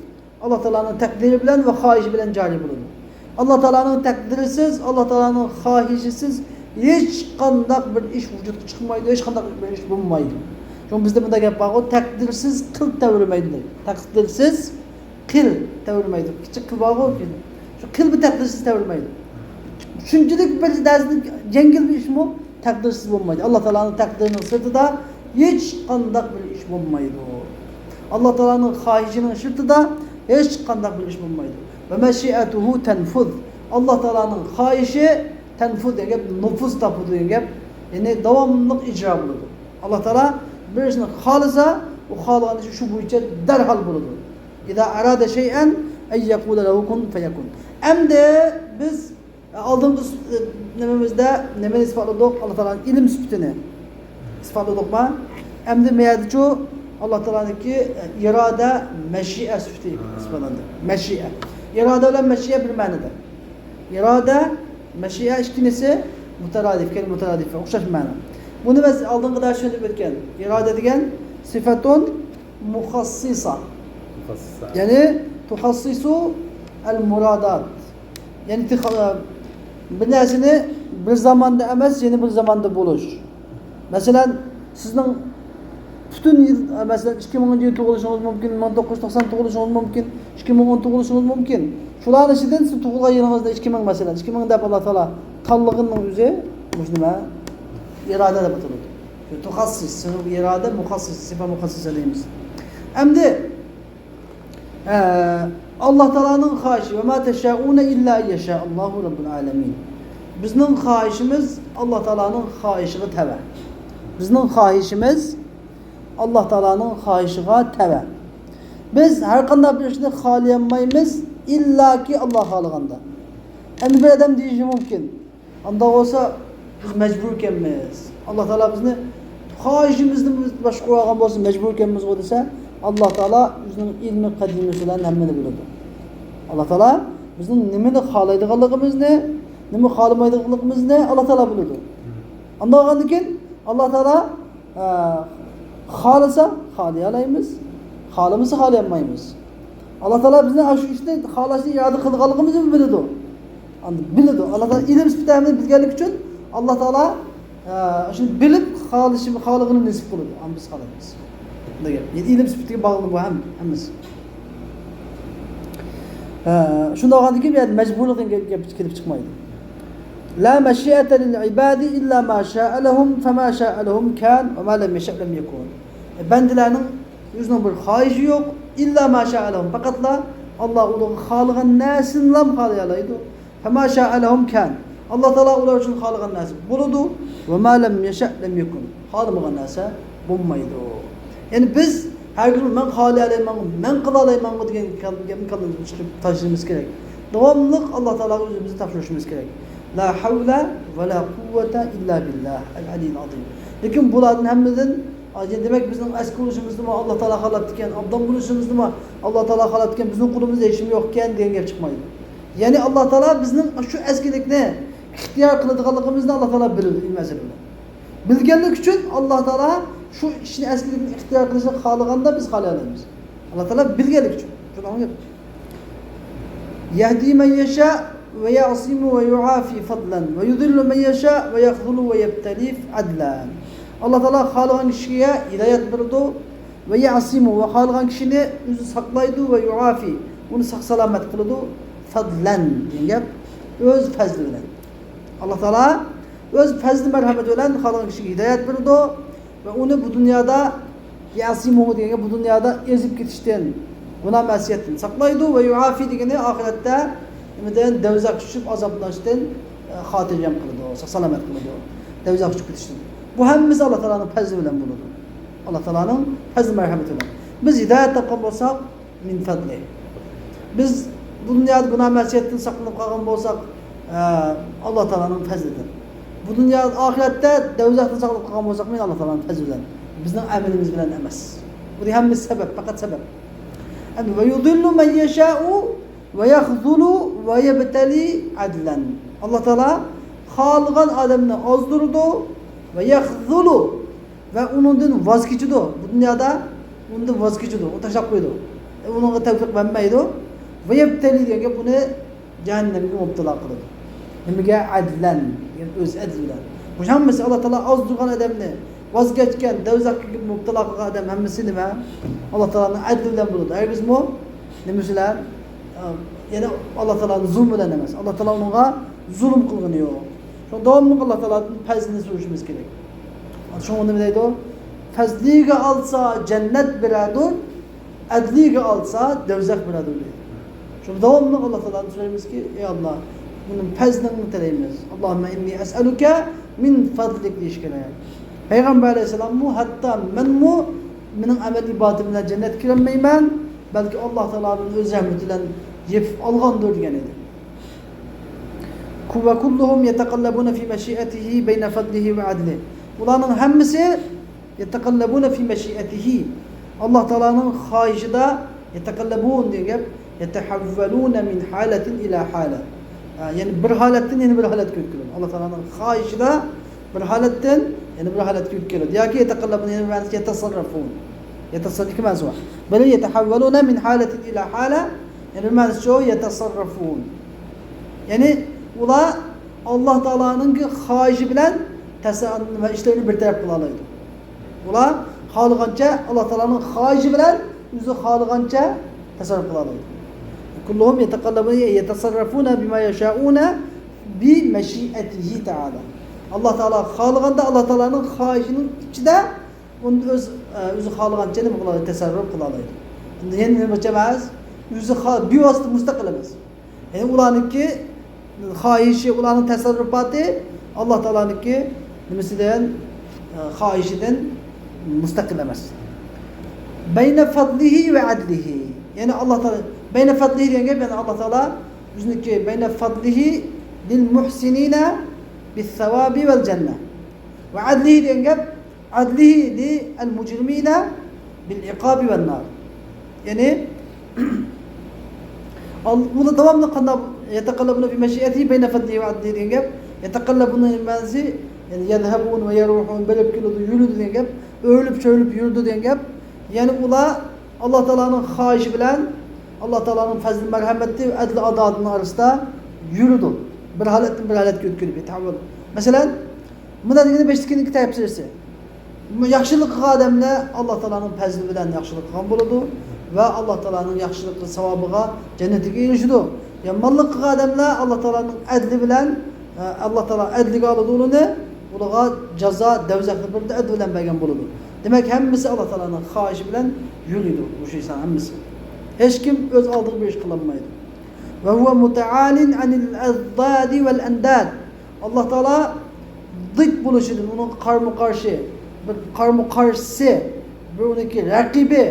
Allah Teala'nın takdiri bilan va xohishi bilan joriy bo'ladi. Allah Teala'nın takdirisiz, Allah Teala'nın xohishisiz hech qandaq bir ish vujudga chiqmaydi, hech qandaq bir ish bo'lmaydi. Chunki bizda bunday gap bor, taqdirsiz qil tavrimaydi. Taqdirsiz qil tavrimaydi. Kichik qil bor-ku, shu qil bir taqdirsiz tavrimaydi. Shunchalik bir narsani yengil bir ishmi taqdirsiz bo'lmaydi. Alloh taoloning taqdirining sirtida hech qandaq bir ish bo'lmaydi. Alloh taoloning xohishining sirtida hech qandaq bir ish bo'lmaydi. Va mashiatuhu tanfuz. Alloh taoloning xohishi tanfuz degan gap, nufuz topadi degan gap, ya'ni davomli ijro bo'ladi. Alloh taolo bir ishni xohlasa, u xohlagan ishi shu bo'yicha darhol bo'ladi. İza arada şey'en en yekule lehu kun feyekun. Endi biz oldingi nimamizda nimani isbotladik? Alloh taoloning ilm sifatini isbotladikmi? Endi mayadichu Alloh taoloniki iroda, mashi'a sifati isbotlandi. Mashi'a. Iroda bilan mashi'a bir ma'noda. Iroda, mashi'a ikkinisi mutaradif, kelima mutaradif, o'xshash ma'no. Buni biz oldingi dars tushunib o'tgan. Iroda degan sifatun muxassisa. Ya'ni tuhassisu al-muradat. Ya'ni bir narsani bir zamonda emas, yana bir zamonda bo'lish. Masalan, sizning butun yil, masalan, 2000 yil tug'ilishingiz mumkin, 1990 tug'ilishingiz mumkin, 2010 tug'ilishingiz mumkin. Shularning ichidan siz tug'ilgan yilingizda 2000 masalan, 2000 deb Alloh taolo tanlaganning o'zi nima? Iroda deb ataladi. Tuhassis, iroda muhassis, sifa muhassisa deymiz. Endi Alloh taoloning xohishi va ma tashauna illa yasha Allohu robbul alamin. Bizning xohishimiz Alloh taoloning xohishiga tava. Bizning xohishimiz Alloh taoloning xohishiga tava. Biz har qanday bir ishni xohlamaymiz illoki Alloh xohlaganda. Endi bir odam deyishi mumkin. Unda bo'lsa biz majbur ekanmiz. Alloh taolo bizni xohishimizni biz boshqa qo'ygan bo'lsa majbur ekanmiz desa, Alloh taolo o'zining ilmi qadimisi bilan hammani biladi. Alloh taolo bizning nimani xohlaydiganligimizni, nima xohlamaydiganligimizni Alloh taolo biladi. Undan bo'lgandan keyin Alloh taolo xohlasa xohlay olamiz, xohlamasa xohlay olmaymiz. Alloh taolo bizni shu ishni xohlashni iroda qilganligimizni biladi. Biladi. Alloh taolo ilm sifatini bilganligi uchun Alloh taolo shuni bilib xohlashini xohlag'ini nisb qiladi. Biz xohlaymiz. Bunday gap. Yani ilm sifatiga bog'liq bu ham hammasi. Shunday bo'lgandan keyin bu yerda majburlik gap kelib chiqmaydi. La mashi'ata lil ibadi illa ma sha'a lahum fama sha'a lahum kan va ma lam yasha' lam yakun. Bandalarning o'zining bir xohishi yo'q, illa ma sha'a lahum. Faqatla Alloh ularga xohlagan narsani ham xohlay oladi. Fama sha'a lahum kan. Alloh taolo ular uchun xohlagan narsa bo'ladi va ma lam yasha' lam yakun. Xohlamagan narsa bo'lmaydi. Ya'ni biz har kun men xohlay olaman, men qila olaman degan gapni kallamizdan chiqib tashlashimiz kerak. Davomli Alloh taologa o'zimizni topshirishimiz kerak. La havla va la quvvata illa billah al-aliyyil azim. Lekin bularning hammasidan demak bizning eski bo'lishimizni Alloh taolo xohlab ekan, obdon bo'lishimizni Alloh taolo xohlab ekan, bizning qo'limizda hech kim yo'q ekan degan gap chiqmaydi. Ya'ni Alloh taolo bizning shu eskilikni ixtiyor qiladiganligimizni Alloh taolo biladi, ilm azali bilan. Bilganlik uchun Alloh taolo shu ishni eskilikni ixtiyor qilishni xohlaganda biz xohlay olamiz. Alloh taolo bilganlik uchun. Shuni anglab. Yahdi man yasha va ya'simu va yu'afi fadlan va yudillu man yasha va yakhzulu va yabtali adlan. Allah Teala xohlagan kishiga hidoyat berdi va yasimu va xohlagan kishini o'zi saqlaydi va yuafi uni sog' salomat qiladi fadlan degan gap o'z fazli bilan. Allah Teala o'z fazli marhamati bilan xohlagan kishiga hidoyat berdi va uni bu dunyoda yasimu degan gap bu dunyoda ezib ketishdan, gunoh masiyatdan saqlaydi va yuafi degani oxiratda nimadan davzaq tushib azoblanishdan xotirjam qiladi, sog' salomat qiladi. Davzaq tushib ketishdan. Bu hammasi Alloh taoloning fazli bilan bo'ladi. Alloh taoloning fazli marhamati bilan. Biz hidoyat topgan bo'lsak, min fadli. Biz bu dunyoda gunoh masiyatdan saqlanib qolgan bo'lsak, Alloh taoloning fazlidir. Bu dunyoda oxiratda davzaqdan saqlanib qolgan bo'lsak, men Alloh taoloning fazli bilan. Bizning amalimiz bilan emas. Bu hammasi sabab, faqat sabab. Va yudillu man yasha'u va yakhzulu va yabtali adlan. Alloh taolo xohlagan odamni ozdirdi va yakhzulu va undan voz kechadi. Bu dunyoda undan voz kechadi, u tashlab qo'ydi. Unga tavfiq bermaydi. Va yabtali degan gap uni jahannamga mubtalo qiladi. Nimaga? Adlan, ya'ni o'z adli bilan. Bu hammasi Alloh taolo ozdirgan odamni, voz kechgan, davzaqga mubtalo qilgan odam hammasi nima? Alloh taoloning adli bilan bo'ladi. Hargizmi nima sizlar? Ya'ni Alloh taoloning zulmi bilan emas. Alloh taolo unga zulm qilgani yo'q. Shu davomli Alloh taoloning fazlini so'rashimiz kerak. Shunga nima deydi? Fazliga olsa jannat beradi, adliga olsa davzaq beradi deydi. Shu davomli Alloh taolodan so'raymizki, ey Alloh, buning fazlini tilaymiz. Allohumma inni as'aluka min fadlik deyish kerak. Payg'ambar alayhissalommu hatto menmu mening amal ibodatim bilan jannatga kirolmayman, balki Alloh taoloning o'z rahmati bilan yepib olgandir degan edi. Va kulluhum yataqallabuna fi mashiatihi bayna fadlihi va adlihi. Ularning hammasi yataqallabuna fi mashiatihi. Alloh taoloning xohishida yataqallabun degan gap yatahavvaluna min halatin ila hala. Ya'ni bir holatdan yana bir holatga o'tkaziladi. Alloh taoloning xohishida bir holatdan yana bir holatga o'tkaziladi. Yoki yataqallabuna yana bir ma'nosi yatasarrafun. Yatasarruf ma'nosi bor. Biri yatahavvaluna min halatin ila hala, yana bir ma'nosi shu yatasarrafun. Ya'ni ular Alloh taoloning xohishi bilan tasarruf ishlarini bir taraf qila oladi. Ular xohlagancha Alloh taoloning xohishi bilan o'zi xohlagancha tasarruf qila oladi. Kulluhum yataqallabuna yatasarrafuna bima yasha'una bi mashiatihi ta'ala. Alloh taolo xohlaganda Alloh taoloning xohishining ichida uni o'zi xohlagancha nima qiladi, tasarruf qila oladi. Endi yana nima emas, o'zi bevosita mustaqil emas. Ya'ni ularniki xohishi, ularning tasarrufoti Alloh taoloniki nimasidan, xohishidan mustaqil emas. Bayna fadlihi va adlihi. Ya'ni Alloh taolo bayna fadlihi degan gap, ya'ni Alloh taolo o'ziniki bayna fadlihi lil muhsinina bis savabi val janna. Va adlihi degan gap adlihi lil mujrimina bil iqabi van nar. Ya'ni buni davomli qanday yataqallabuna bi mashiatihi bayna fadlihi va adlihi degan gap yataqallabuna ma'nosi ya'ni yadhhabun va yaruhun bilib keladi, yuradi degan gap, o'lib cho'lib yurdi degan gap. Ya'ni ular Alloh taoloning xohishi bilan Alloh taoloning fazl marhamati va adli adolatining orasida yurdi. Bir holatdan bir holatga o'tkazib yetavul. Masalan, bunda degani beshlikning tafsirisi. Yaxshilik qilgan odamlar Alloh taoloning fazli bilan yaxshilik qilgan bo'ladi va Alloh taoloning yaxshilik savobiga jannatiga erishadi. Yomonlik qilgan odamlar Alloh taoloning adli bilan Alloh taolo adliga oladi uni, ularga jazo davzaqni bir adl bilan bergan bo'ladi. Demak, hammasi Alloh taoloning xohishi bilan yuriydi bu inson hammasi. Hech kim o'z oldiga bir ish qilolmaydi. Va huwa muta'alin anil azdadi val andad. Alloh taolo zid bo'lishidan, uning qarama-qarshi, bir qarama-qarshisi, bir uniki raqibi,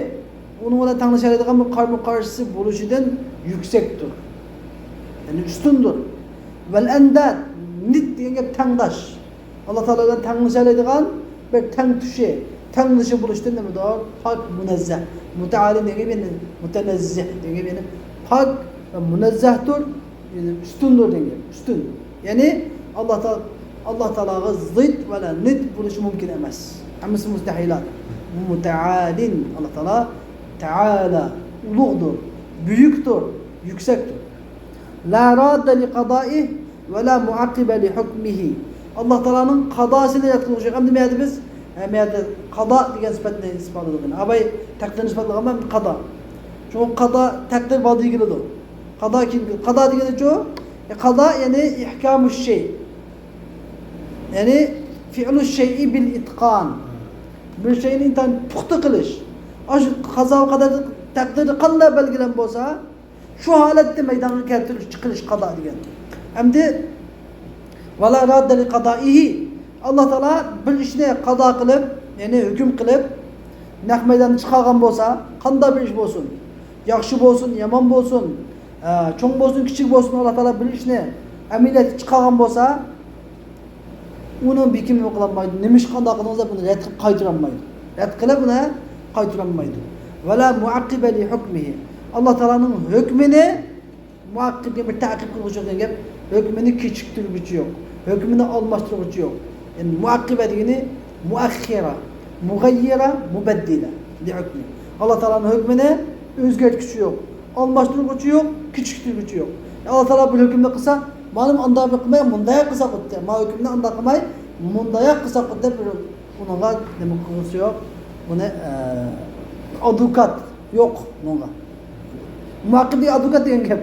uni bilan tanglashadigan bir qarama-qarshisi bo'lishidan yuksakdir. Ya'ni ustundir. Val andad nid degan gap tangdash. Alloh taolo bilan tanglashadigan bir tang tushi, tanglashi bo'lishdan nimadir? Pok, munazzah. Muta'alin degan ya'ni mutanazzih degan ya'ni pok va munazzahdir, ya'ni ustundir degan, ustun. Ya'ni Alloh taolo Alloh taologa zid va nid bo'lishi mumkin emas. Hammasi mustahilat. Muta'alin Alloh taolo taala ulug'dir, buyukdir, yuksakdir. La radda li qada'ihi va la muaqiba li hukmihi. Alloh taoloning qadosini rad qiluvchi ham nima deydi biz? Ҳәм қадо degan sifatni isbotlagan. Abay taqdirni isbotlagan qado. Chunki qado taqdir bor keladi. Qado kim? Qado degani shu, qado ya'ni ihkamush shay. Ya'ni fi'lu shay'i bil itqon. Bir şeyni intan puxta qilish. Shu qazo va qadar taqdirni qanday belgilan bo'lsa, shu holatda maydonga keltirish, chiqarish qado degan. Endi vala radda li qadoihi. Alloh taolo bir ishni qado qilib, ya'ni hukm qilib, naq maydonga chiqargan bo'lsa, qanday bir ish bo'lsin, yaxshi bo'lsin, yomon bo'lsin, cho'ng bo'lsin, kichik bo'lsin, Alloh taolo bir ishni amaliyotga chiqargan bo'lsa, uni bekim qilolmaydi. Nima ish qanday qilsa, buni rad qilib qaytarolmaydi. Rad qilib buni qaytarolmaydi. Vala muaqqiba li hukmihi. Alloh taoloning hukmini muaqqibga bir ta'qib qilguvchi degan gap, hukmini kechiktirguchi yo'q, hukmini almashtirguvchi yo'q. Yani muaqqiba degani muaxxira, mug'ayyira, mubaddila li hukmi. Alloh taoloning hukmini o'zgartguchi yo'q, almashtirguvchi yo'q, kechiktirguvchi yo'q. Alloh taolo bir hukmni qilsa, ma'lum andoq qilmay, bunday qilsa qildi. Ma hukmni andoq qilmay, bunday qilsa qildi deb uningga nima qilg'usi yo'q. Buni advokat yo'q bunga. Muaqqib degan advokat degan gap.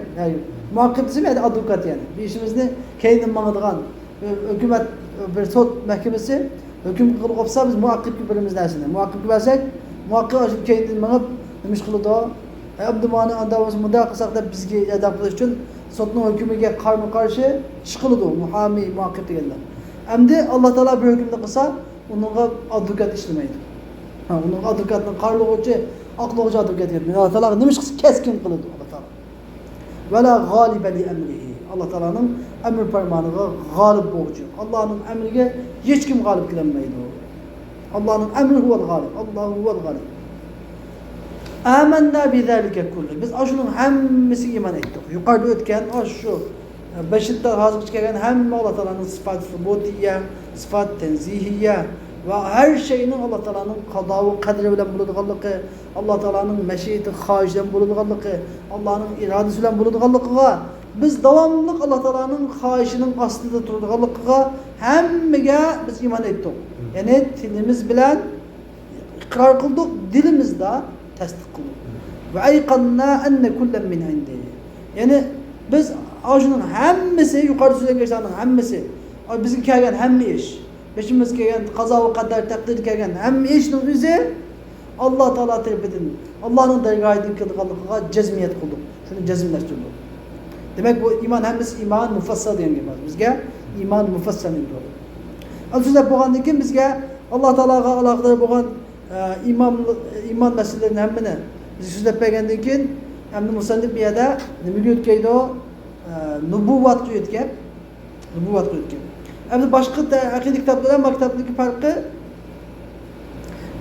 Muaqqib desam ya'ni advokat ya'ni. Bir ishimizni keyin mangadigan hukumat bir sud mahkamasi hukm qilib qo'ysa, biz muaqqibga beramiz narsani. Muaqqibga bersak, muaqqib shu keyin mangib nima ish qiladi? Abdumani anda bo'lsa bunday qilsak deb bizga yordam qilish uchun sudning hukmiga qarama qarshi ish qiladi muhami muaqqib deganlar. Endi Alloh taolo bir hukmni qilsa, uningga advokat ishlamaydi. Ha, uning advokatning qarlig'uchi, oqlog'uchi advokat yo'q. Alloh taolo nima ish qilsa keskin qiladi Alloh taolo. Vala g'oliba li amrihi. Alloh taoloning amr farmoniga g'olib bo'luvchi. Allohning amriga hech kim g'olib kelolmaydi. Allohning amri huval g'olib. Allohu huval g'olib. Amanna bizalika kulli. Biz shuning hammasiga iymon etdik. Yuqorida o'tgan shu beshida hozirgacha kelgan hamma Alloh taoloning sifat subutiyya, sifat tanzihiyya va har şeyning Alloh taoloning qado va qadri bilan bo'ladiganligi, Alloh taoloning mashiati xohishi bilan bo'ladiganligi, Allohning irodasi bilan bo'ladiganligiga biz davomli Alloh taoloning xohishining ostida turadiganligiga hammaga biz iymon etdik. Ya'ni tilimiz bilan iqror qildik, dilimizda tasdiq qildik. Va ayqanna anna kullan min indi. Ya'ni biz shuning hammasi yuqorida so'zlangan ishlarning hammasi bizga kelgan hamma ish, beshimizga kelgan qazo va qadar taqdir kelgan hamma ishning o'zi Alloh taolo tarafidan, Allohning dargohidan kelganligiga jazmiyat qildik. Shuni jazmlashtirdik. Demak, bu iymon hammasi iymon mufassal degan gap. Bizga iymon mufassal deyiladi. So'zlab bo'lgandan keyin bizga Alloh taologa aloqador bo'lgan iymon masalalarini hammani biz so'zlab bergandan keyin endi musannif bu yerda nimaga o'tkaydi? Nubuvvatga o'tgan. Nubuvvatga o'tgan. Endi boshqa aqida kitoblar bilan kitobdagi farqi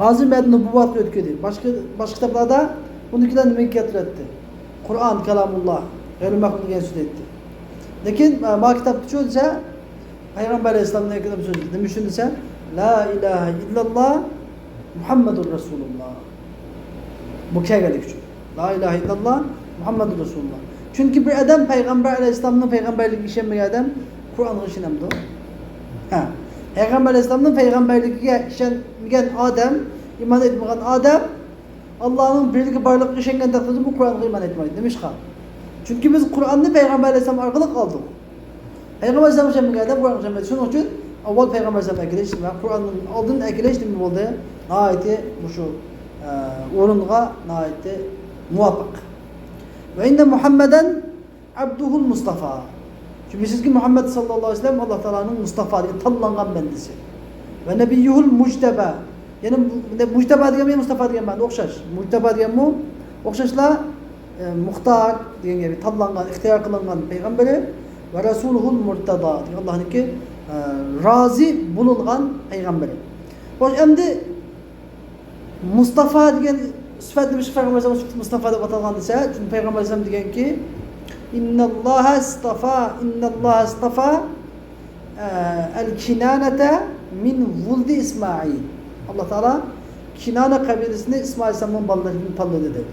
hozir ben nubuvvatga o'tkadi. Boshqa kitoblarda bunikilar nimaga keltiradi? Qur'on kalomulloh, g'ayri maxluq degan so'z aytdi. Lekin ma kitobda shu desa, Payg'ambar alayhissalomning aytgan so'zi nima uchun desa, la ilaha illalloh Muhammadur Rasululloh. Bu kelganlik uchun. La ilaha illalloh Muhammadur Rasululloh. Chunki bir odam Payg'ambar alayhissalomning payg'ambarligiga ishonmagan odam Qur'onga ishonamdi. Ha, Payg'ambar alayhissalomning payg'ambarligiga ishonmagan odam, iymon etmagan odam Allohning birligi borligiga ishongan taqdirda bu Qur'onga iymon etmaydi. Nima ishqa? Chunki biz Qur'onni Payg'ambar alayhissalom orqali oldik. Payg'ambar alayhissalom ishonmagan odam Qur'onga ishonmaydi. Shuning uchun avval Payg'ambar alayhissalom akilish va Qur'onning oldin akilish nima bo'ldi? Nihoyatda shu o'ringa nihoyatda muvofiq. Va inna Muhammadan abduhul Mustafa. Çünkü Muhammed sallallahu aleyhi ve sellem Allah Teala'nın Mustafa degan tanlangan bandasi. Va nabiyyuhul mujtaba. Ya'ni mujtaba degan Mustafa degan ma'no o'xshash. Mujtaba degan bu o'xshashla muxtar degan gap, tanlangan, ixtiyor qilingan payg'ambari va rasuluhul murtada degan Allohniki rozi bo'lingan payg'ambari. Xo'sh, endi Mustafa degan sifat nima payg'ambar Mustafa deb atalgan desa, chunki payg'ambar alayhisalom deganki, innalloha istafa, innalloha istafa el-Kinanata min vuldi İsmail. Allah Teala Kinane kabilesini İsmail Aleyhisselam'ın balalaridan tanladı dedi.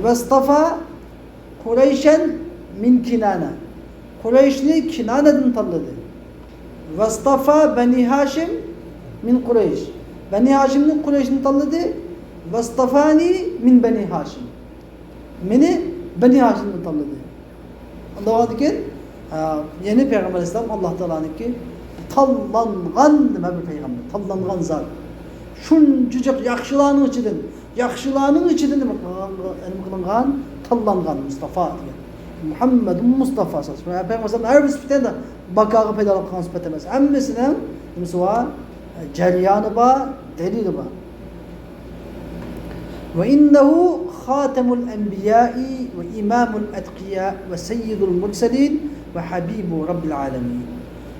Ve istafa Kureyşen min Kinane. Kureyşni Kinane'den tanladı. Ve istafa Beni Haşim Min Kureyş. Beni Haşim'nin Kureyş'ini tanladı. Vastafani min Beni Haşim. Meni Beni Haşim'ni tanladı. Allahu keyin yeni Peygamber Aleyhisselam Allah Teala'nınki tanlangan nima bir peygamber, tanlangan zat. Shunchalik yaxshilarning ichidan, yaxshilarning ichidan nima qilingan, tanlangan Mustafa degan. Muhammed Mustafa sallallahu aleyhi ve sellem. Peygamber her bir sıfatında bakağı peyda qilgan sifat emas. Hammasining nimasi bor? Jarayoni bor, dalili bor. Ve innehu hatemul enbiyai ve imamul etkiya ve seyyidul murselin ve habibu rabbil alemin.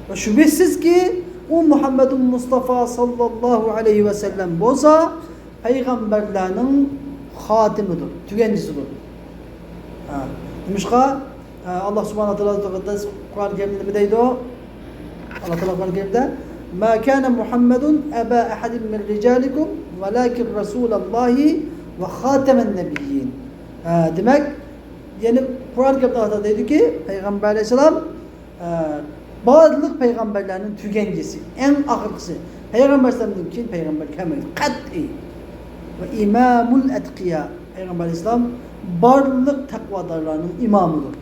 Ve şüphesiz ki o Muhammedun Mustafa sallallahu aleyhi ve sellem bolsa peygamberlerinin hatimidir, tügencisidir. Demişka Allah subhanahu teala Kur'an-ı Kerim'de ne deydi o? Allah Teala Kur'an-ı Kerim'de Ma kana Muhammedun eba ahadin min ricalikum velakin Resulallahi ve hatemen nebiyyin. Demek yani Kur'an-ı Kerim'de Allah dedi ki Peygamber Aleyhisselam bazılık peygamberlerinin tügencisi, en ahırkısı. Peygamber Aleyhisselam'dan keyin peygamber kelmaydi. Qat'i. Ve imamul etkiya. Peygamber Aleyhisselam barlıq takvadarlarının imamıdır.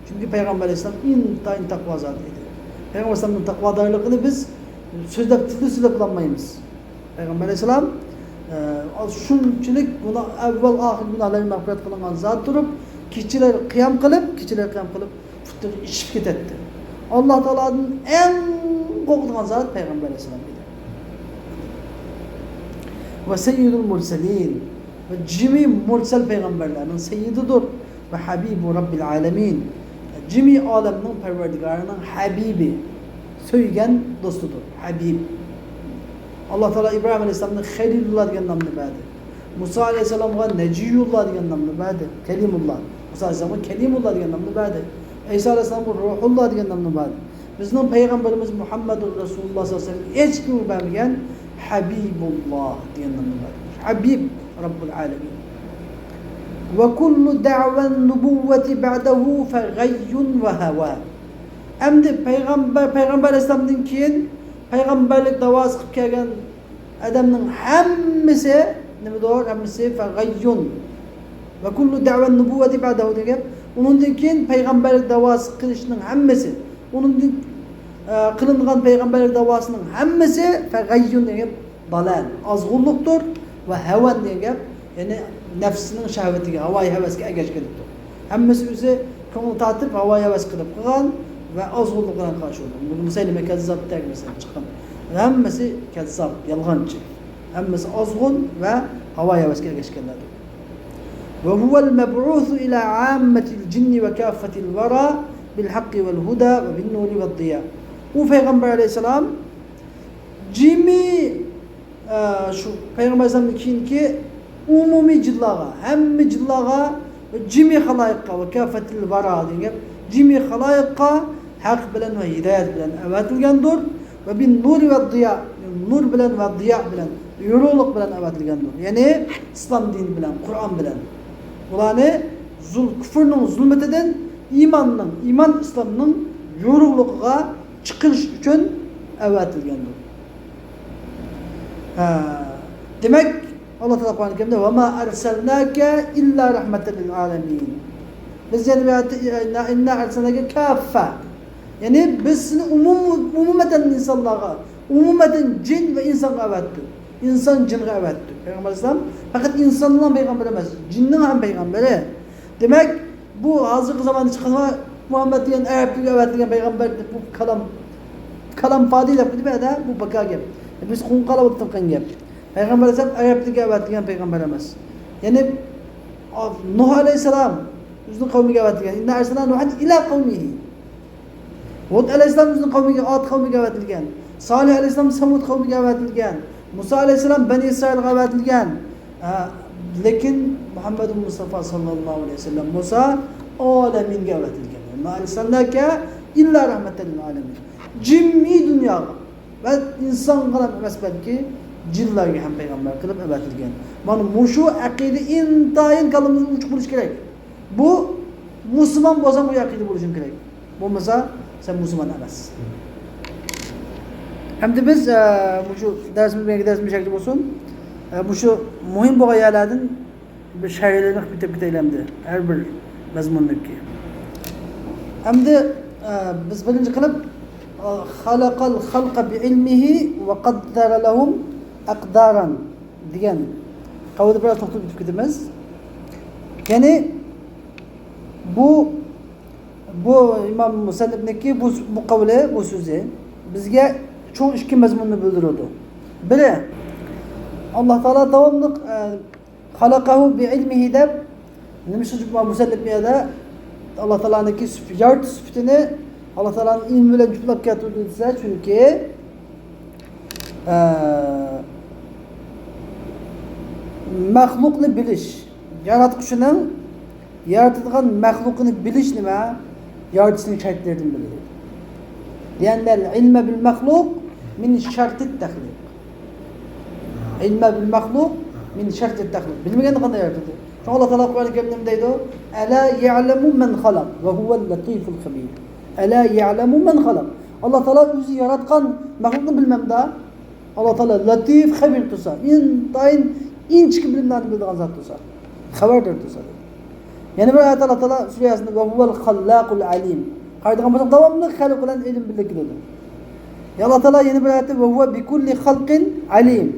Çünkü Peygamber Aleyhisselam intayin takva zatı idi. Peygamber Aleyhisselam'ın takvadarlığını biz sözlep, tilde sözlep kullanmayımız. Peygamber Aleyhisselam shunchalik günah, evvel ahir günahlarını mağfiret kılıngan zat durup, kişiler kıyam kılıp, kişiler kıyam kılıp putları içip ketetti. Allah Teala'nın en korktuğu zat Peygamber Aleyhisselam idi. Ve seyyidul murselin ve cimi mursel peygamberlerinin seyyididir. Ve habibu rabbil alemin. Cimi aleminin perverdigarının habibi, söygen dostudur. Habib. Allah Teala İbrahim Aleyhisselam'ın Halilullah degan nomni berdi. Musa Aleyhisselam'a Neciyullah degan nomni berdi. Kelimullah. Musa Aleyhisselam'a Kelimullah degan nomni berdi. İsa Aleyhisselam'a Ruhullah degan nomni berdi. Bizning peygamberimiz Muhammedur Resulullah sallallahu aleyhi ve sellem hech kim bermagan Habibullah degan nomni berdi. Habib Rabbul Alamin. Ve kullu da'van nubuvveti ba'dahu fegayyun ve hava. Endi Peygamber Aleyhisselam'dan keyin peygamberlik davası qilib kelgan odamning hammasi nimadir? Hammasi fegayyun. Ve kullu da'van nubuvveti ba'dahu degan. Undan keyin peygamberlik davası qilishning hammasi, undan qilingan peygamberlik davasының hammasi fegayyun degan dalal, azg'unlikdir ve havan degan gap, ya'ni nafsining shahvatiga, havai havasga ergashganlikdir. Hammasi o'zi ko'ngil tortib, havai havas qilib qilgan ve azg'unlik bilan qarshi bo'lgan. Musaylima kazzab degan chiqqan. Hammasi kazzab, yolg'onchi. Hammasi azg'un ve havai havasga ergashganlardir. Ve huvel meb'usu ila ammetil cinni ve kafetil vera bil hakki vel huda ve bin nuri ve diya. U Peygamber Aleyhisselam cimi şu Peygamber Aleyhisselam'ın keyinki umumiy jillaga, hamma jillaga ve cimi halayiqqa ve kafetil vera degan cimi halayiqqa haq bilan ve hidayet bilan avatilgandir ve bin nuri ve diya, nur bilan ve diya bilan, yorug'lik bilan avatilgandir. Ya'ni İslam dini bilan, Qur'on bilan. Bularni kufrning zulmatidan iymonning, iymon islomning yorug'ligiga chiqarish uchun avatilgandir. Demak Allah Teala Kur'an-ı Kerim'de ve ma erselnake illa rahmeten lil alemin. Biz yani inna erselnake kaffa. Yani biz seni umumeten insanlara, umumeten cin ve insana avettik. İnsan cinge avettik. Peygamber Aleyhisselam fakat insanların peygamberi emas, cinnin ham peygamberi. Demek bu hazırki zamanda çıkan Muhammed diyen Arap avetilgan peygamber bu kalam fadi deb dedi bu baka gap. Biz qo'nqalab o'tgan gap. Peygamber Aleyhisselam Arap tiliga avatilgan peygamber emas. Ya'ni Nuh Aleyhisselam o'zining qavmiga avatilgan. Inna arsalna Nuhan ila qavmihi. Hud Aleyhisselam o'zining qavmiga, Ad qavmiga avatilgan. Salih Aleyhisselam Samud qavmiga avatilgan. Musa Aleyhisselam Bani Isroilga avatilgan. Lekin Muhammed Mustafa sallallohu alayhi vasallam Musa alaminga avatilgan. Ma arsalnaka illa rahmatan lil alamin. Cimmi dunyoga va insonga emas balki cinlarga ham payg'ambar qilib avatilgan. Mana mushu aqida intayin kalimamiz uch bo'lishi kerak. Bu musulmon bo'lsang bu aqida bo'lishi kerak. Bo'lmasa sen musulmon emas. Hem de biz şu dersimiz belki dersimiz şekli olsun. Bu şu muhim bu yerlerden bir şerhlerini bitip bitelemdi. Her bir mezmundaki. Hem de biz birinci kılıp halakal halka bi ilmihi ve kaddara lehum akdaran degan qavlda biraz to'xtab o'tib ketamiz. Ya'ni bu İmam Musannifniki bu qavli, bu so'zi bizga cho'ng ikki mazmunni bildiradi. Biri Alloh taolo davomli halakahu bi ilmihi deb nima shu Musannif bu yerda Alloh taoloniki yaratish sifatini Alloh taoloning ilmi bilan juplab keltirdi desa, chunki maxluqni bilish, yaratquchining yaratadigan maxluqini bilish nima? Yaratishning shartlaridan biri. Li'annal ilma bil maxluq min shartit taxliq. Ilma bil maxluq min shartit taxliq. Bilmaganda qanday yaratadi? Shunga Alloh taolo Qur'oni Karimda nima deydi? Ala ya'lamu man xalaq va huval latiful xabir. Ala ya'lamu man xalaq. Alloh taolo o'zi yaratgan maxluqni bilmamda. Alloh taolo latif xabir tursa, intayin inchki bilimlarni biladigan zot tursa, xabardor tursa. Yana bir oyat Alloh taolo surasida va huval xallaqul alim. Qaydigan bo'lsak davomli xalq bilan ilm birga keladi. Ya Alloh taolo yana bir oyatda va huva bikulli xalqin alim.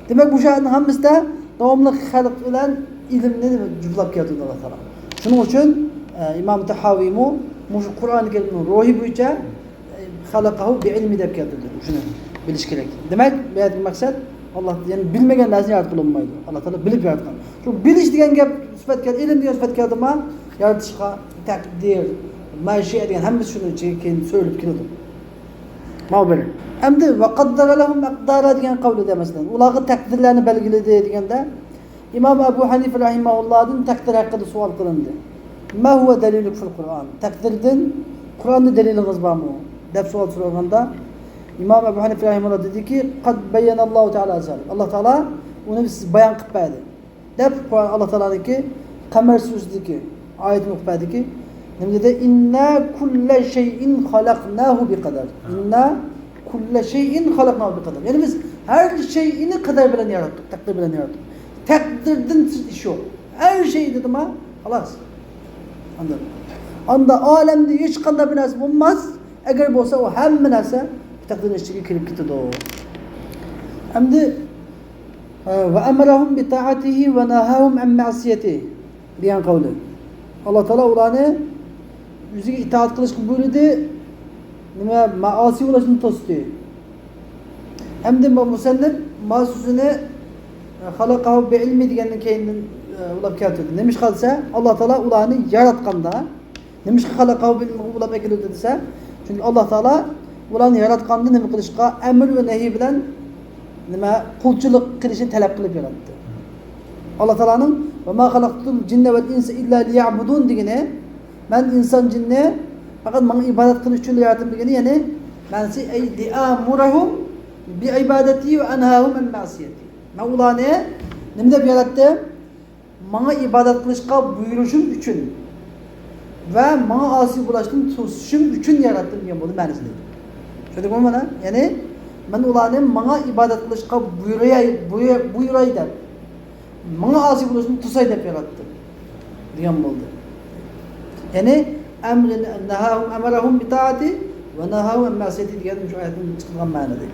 Demak bu shayning hammasida davomli xalq bilan ilmni juplab keladi Alloh taolo. Shuning uchun Imom Tahaviymu shu Qur'oni Karimning ruhi bo'yicha xalaqahu bi ilmi deb keltirdi. Shuni bilish kerak. Demak, bu yerdagi maqsad Alloh ya'ni bilmagan narsani yaratib bo'lmaydi. Alloh taolo bilib yaratgan. Shu bilish degan gap sifat keldi, ilm degan sifat keldimi? Yaratishga taqdir, mashiya degan hammasi shuni ichiga keyin so'yilib keladi. Ma bir. Endi va qaddara lahum aqdara degan qavlida masalan, ularga taqdirlarni belgiladi deganda İmam Ebu Hanife rahimahullohdan taqdir haqida savol qilindi. Ma huwa daliluk fil Qur'on? Taqdirdan Qur'onda dalilingiz bormi? Deb savol so'raganda İmam Ebu Hanife rahimahulloh dediki, qad bayyanallohu ta'ala zalik. Alloh taolo uni siz bayon qilib berdi. Deb Qur'on Alloh taoloniki Qamar surasidagi oyatni o'qib berdiki, nima dedi? Inna kulla shay'in xalaqnahu biqadar. Inna kulla shay'in xalaqnahu biqadar. Ya'ni biz har shay'ini qadar bilan yaratdik, taqdir bilan yaratdik. Taqdirdan ish yo'q. Har şey dedim ha, xalos. Anladın. Anda alemde hiç qanday bir narsa bo'lmaz. Agar bo'lsa o hamma narsa taqdirning ichiga kirib ketadi o. Endi va amarahum bi ta'atihi va nahahum an ma'siyatihi degan qavli. Alloh taolo ularni o'ziga itoat qilishga buyurdi, nima ma'asi bo'lishni to'sdi. Hamda bu musannif ma so'zini xalaqahu bi ilmi degandan keyin ulab keltirdi. Nima ish qilsa, Alloh taolo ularni yaratganda, nima ish xalaqahu bi ilmi ulab keltirdi desa, chunki Alloh taolo ularni yaratganda nima qilishga amr va nahiy bilan nima qulchilik qilishni talab qilib yaratdi. Alloh taoloning va ma xalaqtul jinna val insa illa liya'budun degani, men inson jinni faqat menga ibodat qilish uchun yaratdim degani, ya'ni ma'nosi ay li'amurahum bi ibadati va anhahum an ma'siyati. Men ularni nima deb yaratdim? Menga ibodat qilishga buyurishim uchun va menga osiy bo'lishdan to'sishim uchun yaratdim degan bo'ldi ma'nosi. Shunday mana, ya'ni men ularni menga ibodat qilishga buyuray deb, menga osiy bo'lishdan to'say deb yaratdim degan bo'ldi. Ya'ni amrin nahahum amarahum bi ta'ati va nahahum an ma'siyati degan shu oyatdan chiqilgan ma'noda.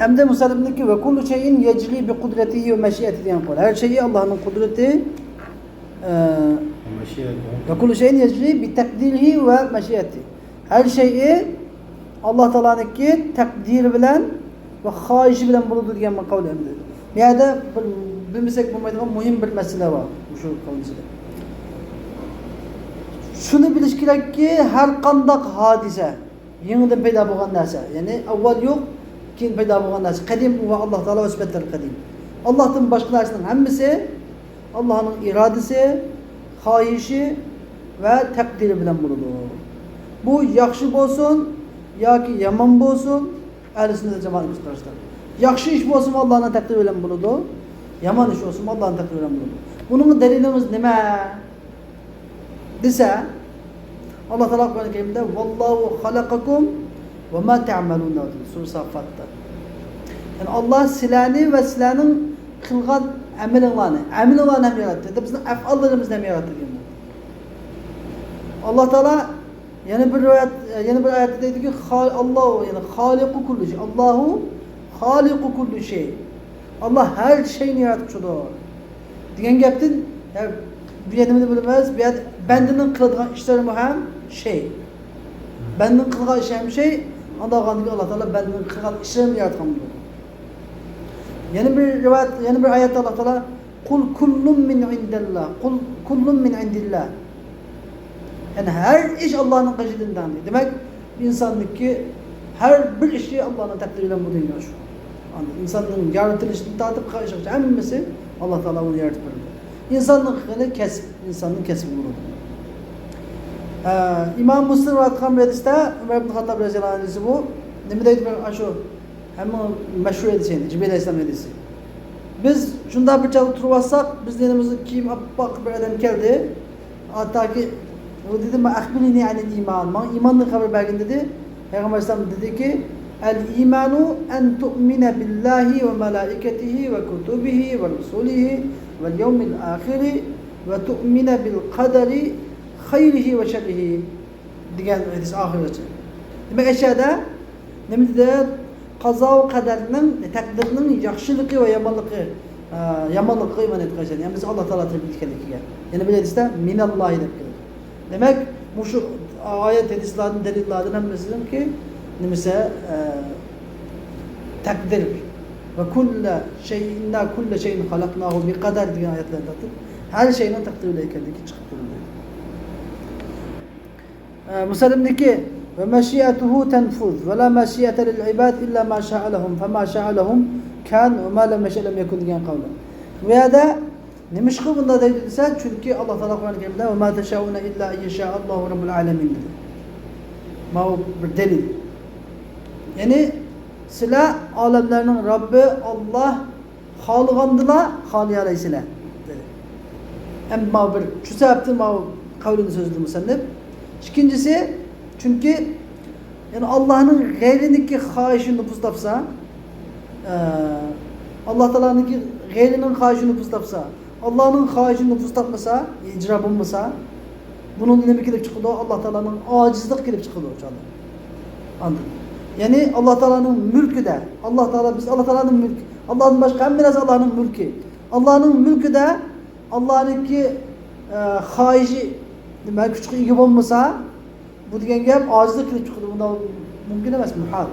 Hamda Musannifniki va kullu shay'in yajri bi qudratihi va mashiatihi degan qo'l. Har şey Allohning qudrati, va kullu shay'in yajri bi taqdirihi va mashiatihi. Har şeyi Alloh taoloniki taqdiri bilan va xohishi bilan bo'ladi degan maqol endi. Bu yerda bilmasak bo'lmaydigan muhim bir masala bor shu qavlida. Shuni bilish kerakki, har qanday hodisa yangidan paydo bo'lgan narsa, ya'ni avval yo'q, keyin paydo bo'lgan narsa, qadim va Alloh taolo sifatlari qadim. Allohdan boshqa narsaning hammasi Allohning irodasi, xohishi va taqdiri bilan bo'ladi. Bu yaxshi bo'lsin yoki yomon bo'lsin, ahli sunnat jamoat qarashida. Yaxshi ish bo'lsin Allohning taqdiri bilan bo'ladi, yomon ish bo'lsin Allohning taqdiri bilan bo'ladi. Buning dalilimiz nima desa, Alloh taolo Qur'oni Karimda vallohu xalaqakum ve ma ta'malun dedi Sure Saffat'ta. Yani Allah sizlarni ve sizlarning qilgan amalinglarni, amalinglarni ham yarattı. Bizning af'allarimizni ham yarattı degan. Allah Teala yana bir rivayet, yana bir ayette dedi ki Allah yani haliku kullu şey. Allahu haliku kullu şey. Allah her şeyini yaratmışdır. Degan gapdan yani bu yerda nima bilamiz? Bu yerda bandaning qiladigan ishlari ham şey. Bandaning qilgan ishi ham şey. Ondan Allah Teala bandaning qilgan ishlarini yaratgan bo'ladi. Yana bir rivayet, yana bir ayette Allah Teala kul kullun min indillah. Kul kullun min indillah. Yani her iş Allah'ın qaşidinden. Demek insandaki her bir işi Allah'ın takdiriyle bu dünya şu. İnsanın yaratılışını tartıp karışık hemmesi Allah Teala onu yaratıp verir. İnsanın kılını kesip, insanın kesip bulur. İmam Müslim rivayet kılgan bir hadiste Ömer ibn Hattab radıyallahu anh hadisi bu. Ne deydi şu hem meşhur hadisi, Cibril Aleyhisselam hadisi. Biz şunda bir çalıp turvasak, biz yanımızda kim appak bir adam geldi. Hatta ki o dedi ma akhbirini anil iman. Bana imanla haber bergin dedi. Peygamber Aleyhisselam dedi ki el imanu en tu'mine billahi ve melaiketihi ve kutubihi ve rusulihi vel yevmil ahiri ve tu'mine bil kaderi hayrihi ve şerrihi degan hadis ahirgacha. Demak aşağıda nima dedi? Qazo va qadarning, taqdirning yaxshiligi va yomonligi, yomonligiga iymon etgan. Yani biz Allah Teala tarafidan ekanligiga. Yana bir hadisda minallahi deb keladi. Demak, bu shu oyat hadislarning dalillaridan hammasininki nimasi taqdir va kulla şeyinna kulla şeyin halaknahu bi qadar degan oyatlardan her şeyin taqdirli ekanligi chiqib turadi. Musallimniki ve meşiyatuhu tenfuz ve la meşiyete lil ibad illa ma şa'a lehum fe ma şa'a lehum kan ve ma lem yeşe lem yekun degan qavli. Bu yerda nima ish qilib bunda deydi desa, chunki Alloh taolo Qur'oni Karimda ve ma teşauna illa en yeşa'allahu rabbul alamin dedi. Ma bir delil. Yani sizlar olamlarning Robbi Alloh xohlagandilar, xohlayaolaysizlar dedi. Ammo bir shu sababdan ma qavlini so'zladi musannif. İkincisi çünkü yani Allah'ın gayriniki xohishini nüfuz tapsa, Allah Teala'nınki gayrinin xohishini nüfuz tapsa, Allah'ın xohishini nüfuz tapmasa, icra bulmasa, bunun nima kelib chiqadi? Allah Teala'nın acizlik kelib chiqadi o'shanda. Anladın? Yani Allah Teala'nın mülkü de, Allah Teala biz Allah Teala'nın mülkü, Allah'ın başka hamma narsa Allah'ın mülkü. Allah'ın mülkü de Allah'ınki xohishi nima kuchga ega bo'lmasa, bu degan gap ojizlik kelib chiqadi. Bunda mumkin emas, muhal.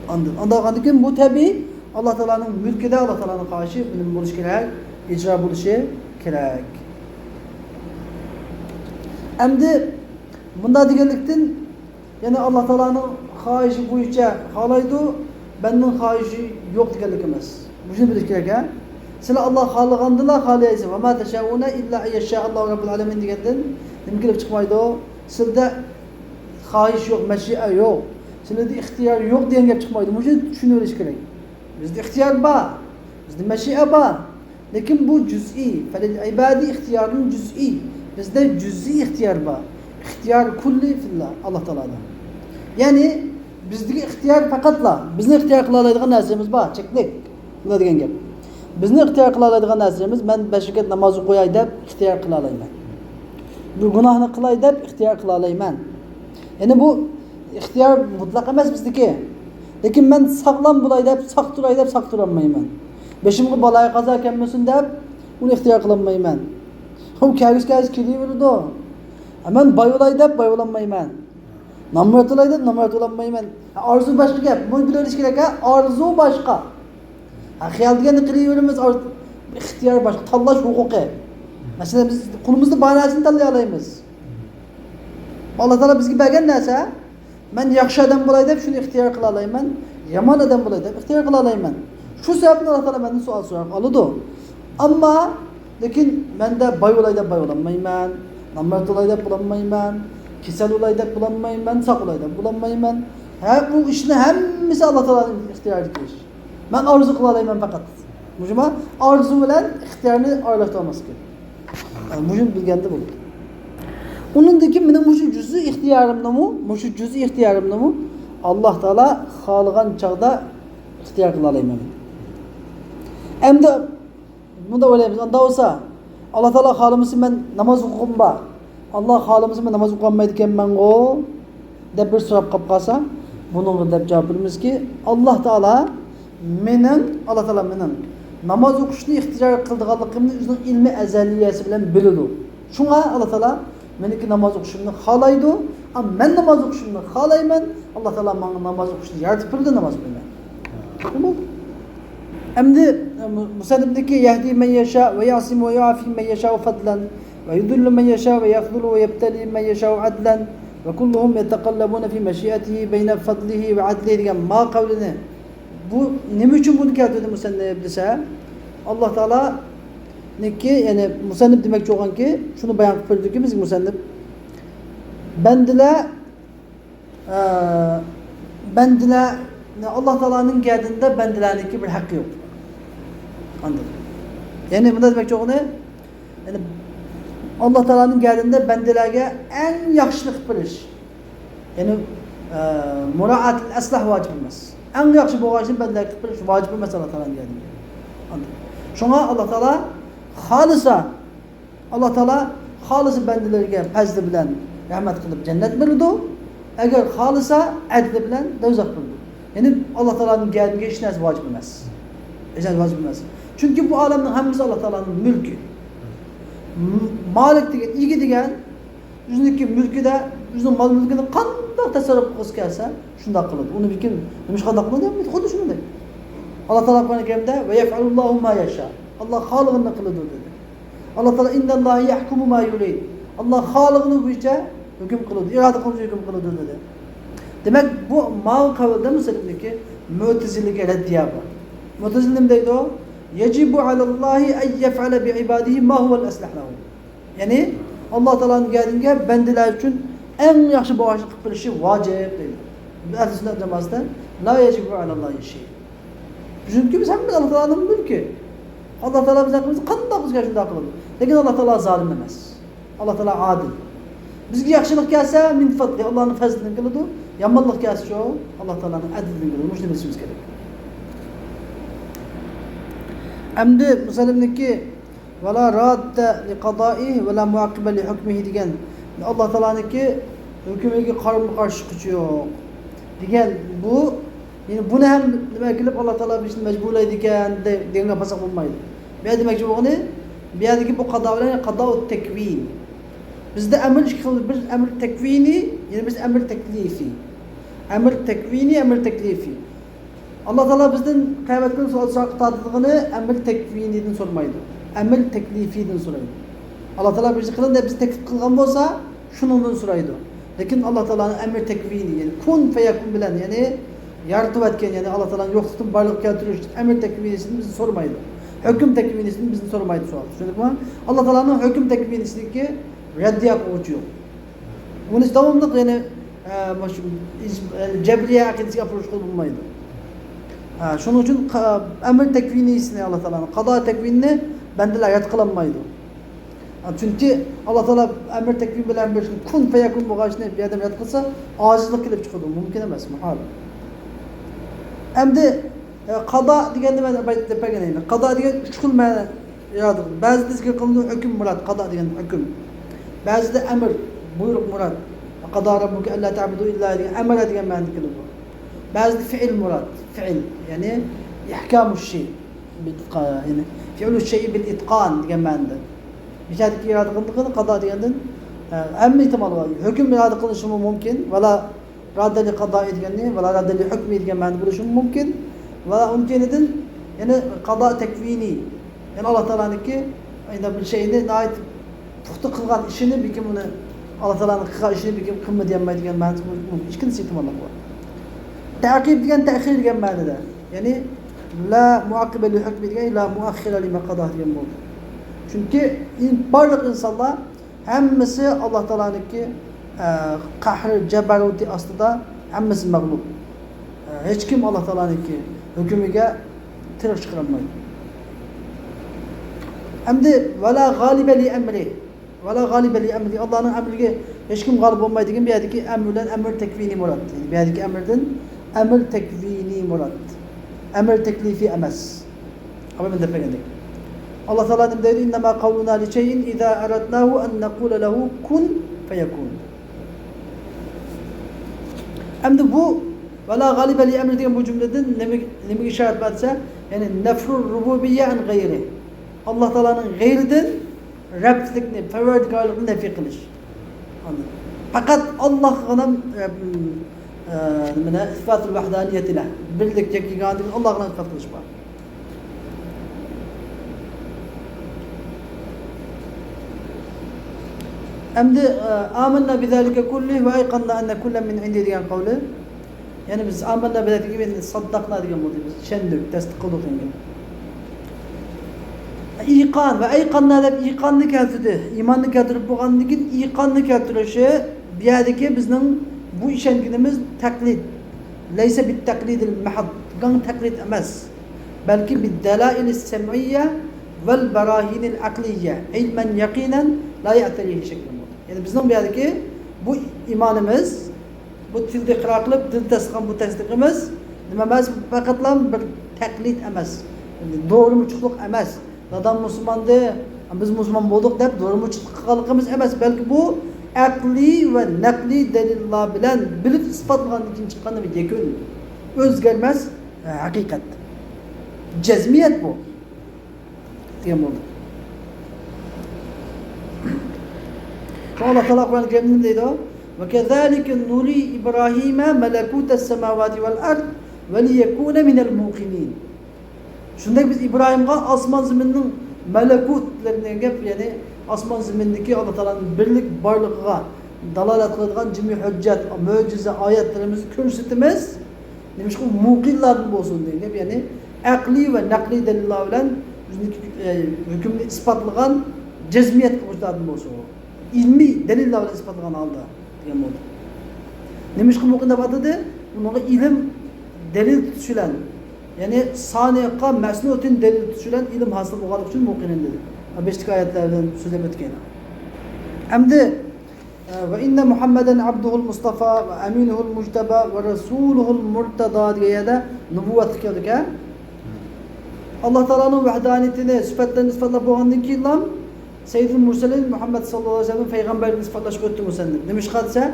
Anladın? Anlagandan keyin bu tabiiy Allah Teala'nın mülküde Allah Teala'nın xohishi nima bo'lishi kerak? Icra bo'lishi kerak. Endi bunda deganlikdan yani Allah Teala'nın xohishi bo'yicha xohlaydi, banning xohishi yo'q deganlik emas. Buni bilish kerak, ha? Sizlar Allah xohlagandilar xohlaysiz. Va ma tashauna illa an yasha'allohu rabbul alamin degandan nima kelib chiqmaydi? Sizda xohish yo'q, mashi'a yo'q. Sizlarda ixtiyor yo'q degan gap chiqmaydi. Buni tushunib olish kerak. Bizda ixtiyor bor, bizda mashi'a bor. Lekin bu juz'iy, falil ibadi ixtiyorun juz'iy. Bizda juz'iy ixtiyor bor. Ixtiyor kulli fillah, Alloh taoloda. Ya'ni bizdagi ixtiyor faqatla bizni ixtiyor qila oladigan narsamiz bor, cheklik. Nima degan gap? Bizni ixtiyor qila oladigan narsamiz men 5 rakat namoz qo'yay deb ixtiyor qila olaman. Bu gunohni qilay deb ixtiyor qila olaman. Ya'ni bu ixtiyor mutlaq emas bizniki. Lekin men sog'lom bo'lay deb, sog' turay deb sog' turolmayman. Beşimga baloy qazo kelmasin deb uni ixtiyor qilolmayman. U kelgisi kelaveradi. Men boy bo'lay deb boy bo'lolmayman. Nomard bo'lay deb nomard bo'lolmayman. Orzu boshqa gap. Buni bilish kerak, ha? Orzu boshqa. Xiyol deganni qilaveramiz, ixtiyor boshqa, tanlash huquqi. Masalan, biz qo'limizda bor narsani tanlay olamiz. Alloh taolo bizga bergan narsa, men yaxshi odam bo'lay deb shuni ixtiyor qila olaman, yomon odam bo'lay deb ixtiyor qila olaman. Shu sababdan Alloh taolo mendan savol so'rab oladi. Ammo lekin menda boy bo'lay deb boy bo'lolmayman, nomard bo'lay deb bo'lolmayman, kasal bo'lay deb bo'lolmayman, sog' bo'lay deb bo'lolmayman. Ha, bu ishni hammasi Alloh taoloning ixtiyoridagi ish. Men orzu qila olaman faqat. Mujma orzu bilan ixtiyorni aralashtirmas kerak. Mujum bilganda bo'ladi. Uningdagi mening mushu juzi ixtiyorimnimi, mushu juzi ixtiyorimnimi Allah Teala xohlagan chog'da ixtiyor qila olaman. Endi bunda o'ylaymiz, unda bo'lsa Allah Teala xohlamasa men namoz o'qig'im bor. Allah xohlamasa men namoz o'qolmaydi ekanman-ku deb bir so'rab qolib qolsa, buningga deb javob beramizki, Allah Teala mening namoz o'qishni ixtiyor qilganligimni o'zining ilmi azaliyasi bilan biladi. Shunga Allah Teala meniki namoz o'qishimni xohlaydi, amma men namoz o'qishimni xohlayman. Allah Teala menga namoz o'qishni yaratib berdi, namoz o'qiyman. Bo'ldi. Endi musannifniki yahdi men yasha va yasimu va yuafi men yasha fadlan va yudillu men yasha va yakhdulu va yabtali men yasha adlan va kulluhum yataqallabuna fi mashiatihi bayna fadlihi va adlihi degan ma qavlini bu nima uchun buni keltirdi musannif desa, Allah Teala niki, ya'ni musannif demakchi bo'lganki, shuni bayon qilib berdiki bizga musannif bendilar Allah Teala'nın geldiğinde bendilerninki bir hakkı yok. Anladın? Yani bunda demakchi bo'lgani, yani Allah Teala'nın geldiğinde bendilerge en yaxshilik qilish, ya'ni muraat aslah vacip emas. En yaxshi bo'lgan ishni bendilerge qilib berish vacip emas Allah Teala'nın geldiğinde. Anladın? Shunga Allah Teala xolisa, Allah Teala xolisa bendilerge fazli bilan rahmat qilib jannat berdi. Agar xolisa adli bilan do'zax berdi. Ya'ni Allah Teala'nın geldiğinde hech narsa vacip emas. Hech narsa vacip emas. Chunki bu alamning hammasi Allah Teala'nın mulki. Malik degan, ega degan o'ziniki mulkida, o'zining mol mulkini qanday tasarruf qilgisi kelsa, shunday qiladi. Uni bir kim nima qanday qiladi? Xuddi shunday. Allah Teala Qur'oni Karimda va yaf'alullohu ma yasha. Alloh xohlaganini qiladi dedi. Allah Teala innalloha yahkumu ma yurid. Alloh xohlaganini bo'yicha hukm qiladi, iroda qilgan hukm qiladi dedi. Demak, bu mal qavlda musulmoniki Mu'taziliga raddiya bor. Mu'tazil nima deydi? Yajibu alallohi ay yaf'ala bi ibadihi ma huwa al-aslah lahu. Ya'ni Alloh taoloning geldiğinde bendiler uchun eng yaxshi bo'lgan qilib berishi vojib deydi. Ahli sünnet jamoasida la yajibu alallohi shay. Chunki biz hammamiz Alloh taoloning mulki. Alloh taolo biz haqqimizda qanday bizga shunday qiladi. Lekin Alloh taolo zolim emas. Alloh taolo adil. Bizga yaxshilik kelsa min fadli, Allohning fazlidan keladi. Yomonlik kelsa shu Alloh taoloning adlidan keladi. Shuni bilishimiz kerak. Endi musallimniki va la radda li qada'ihi va la muaqiba li hukmihi degan Alloh taoloniki hukmiga qarama-qarshi kuchi yo'q degan bu, ya'ni buni ham nima qilib Alloh taolo bizni majburlaydi ekan degan gap bo'lmaydi. Bu yerda demakchi bo'lgani, bu yerdagi bu qado bilan qado takvin. Bizda amr ikki xil, bir amr takvini, ya'ni biz amr taklifi. Amr takvini, amr taklifi. Alloh taolo bizdan qiyomat kuni savol so'raydiganini amr takvinidan so'ramaydi. Amr taklifidan so'raydi. Alloh taolo bizni qilin deb biz taklif qilgan bo'lsa, shundan so'raydi. Lekin Alloh taoloning amr takvini, ya'ni kun fayakun bilan, ya'ni yaratib etgan, ya'ni Alloh taoloning yo'qlikdan borliqqa keltirish amr takvinisini bizni so'ramaydi. Hukm takvinisini bizni so'ramaydi savol. Tushundikmi? Alloh taoloning hukm takvinisidagi raddiya qiluvchi yo'q. Buni davomli, ya'ni shu jabriya aqidasiga apurish qilib bo'lmaydi. Shuning uchun amr takvinisini Alloh taoloning qado takvinini bandalar rad qilolmaydi. Chunki Alloh taolo amr takvin bilan bir kun fayakun bo'lganini bir odam rad qilsa, ojizlik kelib chiqadi. Mumkin emas, muhol. Endi qado degan nima deb bergan endi. Qado degan uch xil ma'no iroda. Ba'zida zikr qilinadi hukm murad, qado degan hukm. Ba'zida amr, buyruq murad. Qado robbuka alla ta'budu illa degan amr degan ma'no keladi. Ba'zida fi'l murad, fi'l, ya'ni ihkamu shay bil-itqon, ya'ni fi'lu shay bil-itqon degan ma'noda. Bishadiki iroda qilinadi qado degandan hamma ehtimol bor. Hukm iroda qilinishi mumkin, vala radda li qado deganni, vala radda li hukmi degan ma'no bo'lishi mumkin. Va unkinidan ya'ni qado takvini, ya'ni Alloh taoloniki endi bir shayni nihoyat puxta qilgan ishini bekim uni Alloh taoloning qilgan ishini bekim qilma demaydigan ma'nosi mumkin. Ikkinchisi ehtimol bor. Ta'qib degan ta'xir degan ma'noda, ya'ni la muaqiba li hukmi degan la muaxxira lima qado degan bo'ldi. Chunki barliq insonlar hammasi Alloh taoloniki qahri jabaruti ostida hammasi mag'lub. Hech kim Alloh taoloniki hukmiga tirik chiqarolmaydi. Endi vala g'aliba li amri, vala g'aliba li amri, Allohning amriga Hech kim g'olib bo'lmaydi degan bu yerdagi amr bilan amr tekvini murod. Yani bu yerdagi amrdan amr tekvini murod. Amr teklifi emas. Ama ben depegandek. Allah Teala nima deydi? İnnemâ kavluna li şeyin izâ aradnâhu en nekûle lehu kun feyekûn. Endi bu ve la galibe li emri degan bu cümleden nimaga ishorat bersa, ya'ni nefrur rububiyye an gayri. Allah Teala'nın gayridan Rablikni, parvardigarlikni nafiy qilish. Faqat Allohga nimani isbatul vahdaniyati lah. Birlik yagonalik Allohga isbat qilish bor. Endi amanna bizalika kulli va ayqanna anna kullan min indi degan qavli. Ya'ni biz amanna bizalika degan saddaqna degan bo'ldi. Biz ishondik, tasdiq qildik degan. İqan ve ayqanna deb iqonni keltirdi. Iymonni keltirib bo'lgandan keyin iqonni keltirishi bu yerdagi bizning bu ishonganimiz taqlid. Laysa bit taqlidil mahd, gang taqlid emas. Balki bid dalail sem'iyye vel barahinil aqliyye ilmen yaqinan la ya'tarihi şeklinde. Yani bizning bu yerdagi bu imonimiz, bu tilda iqrar qilib, dil tasdiqlagan bu tasdiqimiz nima emas, faqatlam bir taqlid emas. Yani doğru muçuqluq emas. Dadam musulmondi, biz musulmon bo'ldik deb doğru muçuqluq qilganligimiz emas, balki bu aqliy va naqliy dalillar bilan bilib isbotlangandan keyin chiqqan bir yakun, o'zgarmas haqiqat. Jazmiyat bu. Degan bo'ldi. Allah Teala Kur'an-ı Kerim'de deydi o. Ve kezalike nuri İbrahim'e melekutes semavati vel ard ve liyekune minel muqinin. Shunday biz İbrahim'ga osmon zaminning malakutlarini gap, ya'ni osmon zamindagi Alloh taoloning birlik borligiga dalolat qiladigan jami hujjat, mo'jiza oyatlarimizni ko'rsatamiz. Nima shu muqinlardan bo'lsin degan gap, ya'ni aqliy va naqliy dalillar bilan hukmni isbotlagan jazmiyat qiluvchilardan bo'lsin. Ilmiy dalillar bilan isbotlagan holda degan bo'ldi. Nima shu muqin deb atadi? Bunga ilm dalil tutish bilan, ya'ni saniqa masnutin dalil tutish bilan ilm hosil bo'lganligi uchun muqinin dedi. Beshlik oyatlardan so'zlab o'tgan. Endi va inna Muhammadan abduhul Mustafa va aminuhul mujtaba va rasuluhul murtada degan yerda nubuvat keldi ekan. Alloh taoloning vahdaniyatini sifatlarini isbotlab bo'lgandan keyin Seyyidül Murselin Muhammed sallallahu aleyhi ve sellem peygamberini ispatlashga o'tdi musannif. Nima ish qilsa?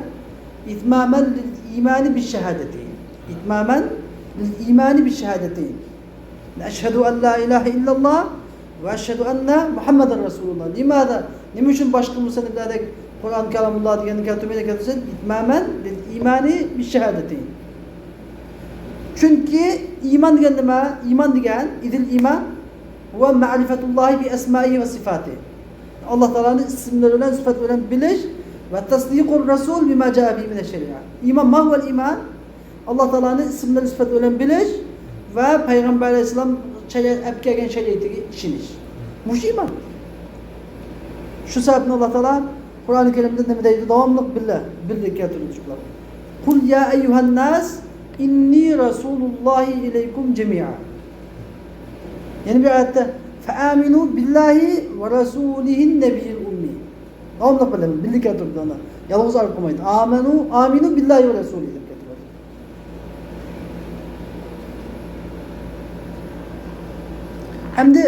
İtmamen lil imani bis şehadeteyn. İtmamen lil imani bis şehadeteyn. Eşhedü en la ilahe illallah ve eşhedü enne Muhammeden Resulullah. Limaza? Nima uchun boshqa musanniflardek Kur'an kalamullah deganni keltirmaydi keltirsin? İtmamen lil imani bis şehadeteyn. Chunki iymon degan nima? Iymon degan idil iymon va ma'rifatullahi bi asmaihi va sifatihi. Allah Teala'nın isimleri bilan, sıfatı bilan bilish va tasdiqur rasul bima jaa bihi min şeria. İman ma huvel iman? Allah Teala'nın isimleri, sıfatı bilan bilish va Peygamber Aleyhisselam şeriat kelgan shariatiga ishonish. Mush iymon. Shu sababli Allah Teala Kur'an-ı Kerim'de nima deydi? Davomli billah, birlik keltirdi shular. Kul ya eyyuhan nas inni rasulullahi ileykum cemi'a. Ya'ni bir oyatda فآمنوا بالله ورسوله النبي الأمي. Davomli bilaman, birlik keltirdi ona. Yolg'iz olib qo'ymaydi. Amenu, aminu billahi va rasulihi deb keltiradi. Endi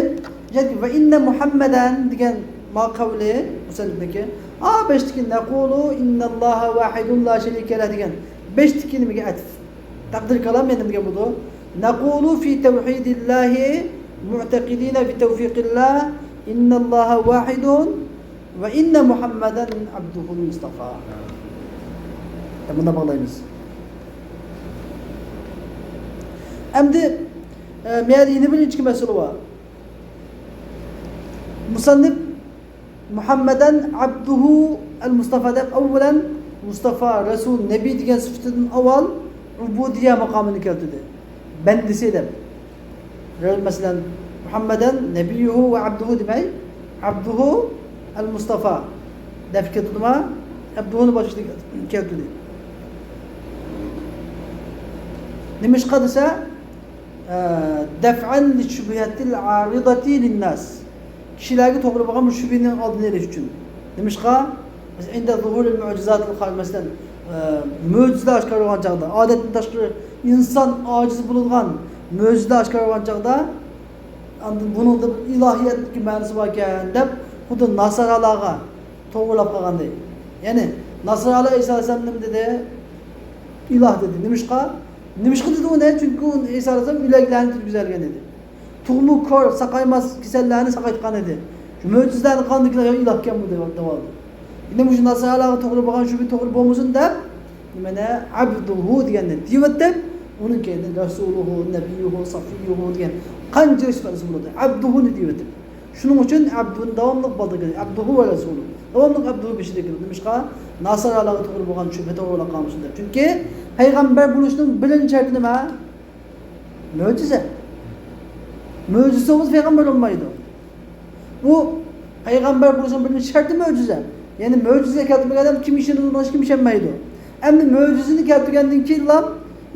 va inna Muhammadan degan ma qavli musannifniki a beshtiki naqulu innalloha vahidun la sharika lah degan beshtiki nimaga atf. Taqdir kalam endi degan bu. Naqulu fi tavhidillahi mu'taqidina bi tawfiqillah innalloha vahidun va inna Muhammadan abduhul Mustafa. Bunda bağlaymiz. Endi meyada yine bir ikki masala bor. Musannif Muhammadan abduhu al Mustafa deb avvalan Mustafa Rasul Nabiy degan sifatidan avval ubudiyya maqomini keltirdi. Bandisi deb. Masalan Muhammadan nabiyuhu va abduhu demay, abduhu al Mustafa deb keltirdimi? Abduhuni boshida keltirdi. Nima ish qilsa, daf'an li shubhatil aridati lin-nas. Kishilarga to'g'ri bo'lgan bu shubhaning oldini olish uchun. Nima ishqa? Mesela inde zuhurul mucizatul hal mesela möcüze aşkar olgan çağda, adetten tashqari insan aciz bulungan möcüze aşkar olgan çağda bunun da ilahiyat ma'nosi bor ekan deb xuddi nasaralarga to'g'rilab qolganday. Ya'ni Nasrallah İsa Aleyhisselam nima dedi? İlah dedi. Nimishqa? Nimishqa dedi uni? Chunki u İsa Aleyhisselam ülaklarni turgizalgan edi. Tug'mu ko'r, saqaymas kasallarni saqaytgan edi. Shu mo'jizalarni qanday ilah ekan bu deb oldi. Endi shu nasaralarga to'g'ri bo'lgan shu bir to'g'ri bo'lmasin deb nimani abduhu deganni deyapti. Uning keyin rasuluhu, nabiyuhu, safiyuhu degan qancha sifat bo'ladi. Abduhuni deyapti. Shuning uchun abduni davomli bo'ldi. Abduhu va rasuluhu. Davomli abduhu beshida keladi. Nimishqa? Nasaralarga to'g'ri bo'lgan shubha to'g'ri qolmasin deb. Chunki payg'ambar bo'lishning birinchi sharti nima? Mo'jiza. Mo'jiza bo'lsa payg'ambar bo'lmaydi. Bu payg'ambar bo'lishning birinchi sharti mo'jiza. Ya'ni mo'jiza keltirmagan odam kim ishonadi, hech kim ishonmaydi. Endi mo'jizani keltirgandan keyin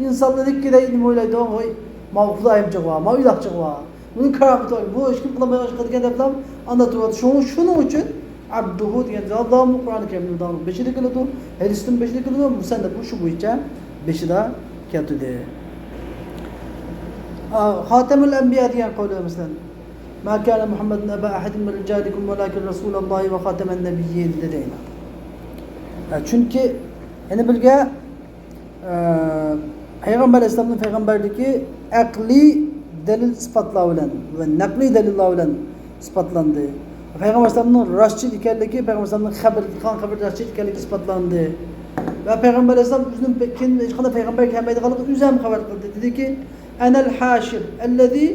insonlar ikkiday nima o'ylaydi? Voy, ma xudoyim chig'va, ma iloh chig'va. Buning karomati bor. Bu hech kim qilolmaydigan ish qilgan deb anda turadi. Shuning uchun abduhu degan davomli Qur'oni Karimda davomli beshida keladi, hadisdan beshida keladi, musannaf bu shu bo'yicha beshida keltirdi. Xotamul anbiya degan qo'li masalan, ma kana Muhammadun aba ahadin min rijalikum walakin rasulullohi va xotaman nabiyyin dedi. Chunki yana birga Peygamber Aleyhisselam'ın peygamberligi aqli delil isbatlar bilan va naqli delillar bilan isbatlandı. Peygamber Aleyhisselam'ın rostchil ekanligi, Peygamber Aleyhisselam'ın xabar qilgan xabar rostchil ekanligi isbatlandı. Va Peygamber Aleyhisselam o'zining keyin hech qanday payg'ambar kelmaydiganligini o'zi ham xabar qildi. Dediki: "Anal hashir allazi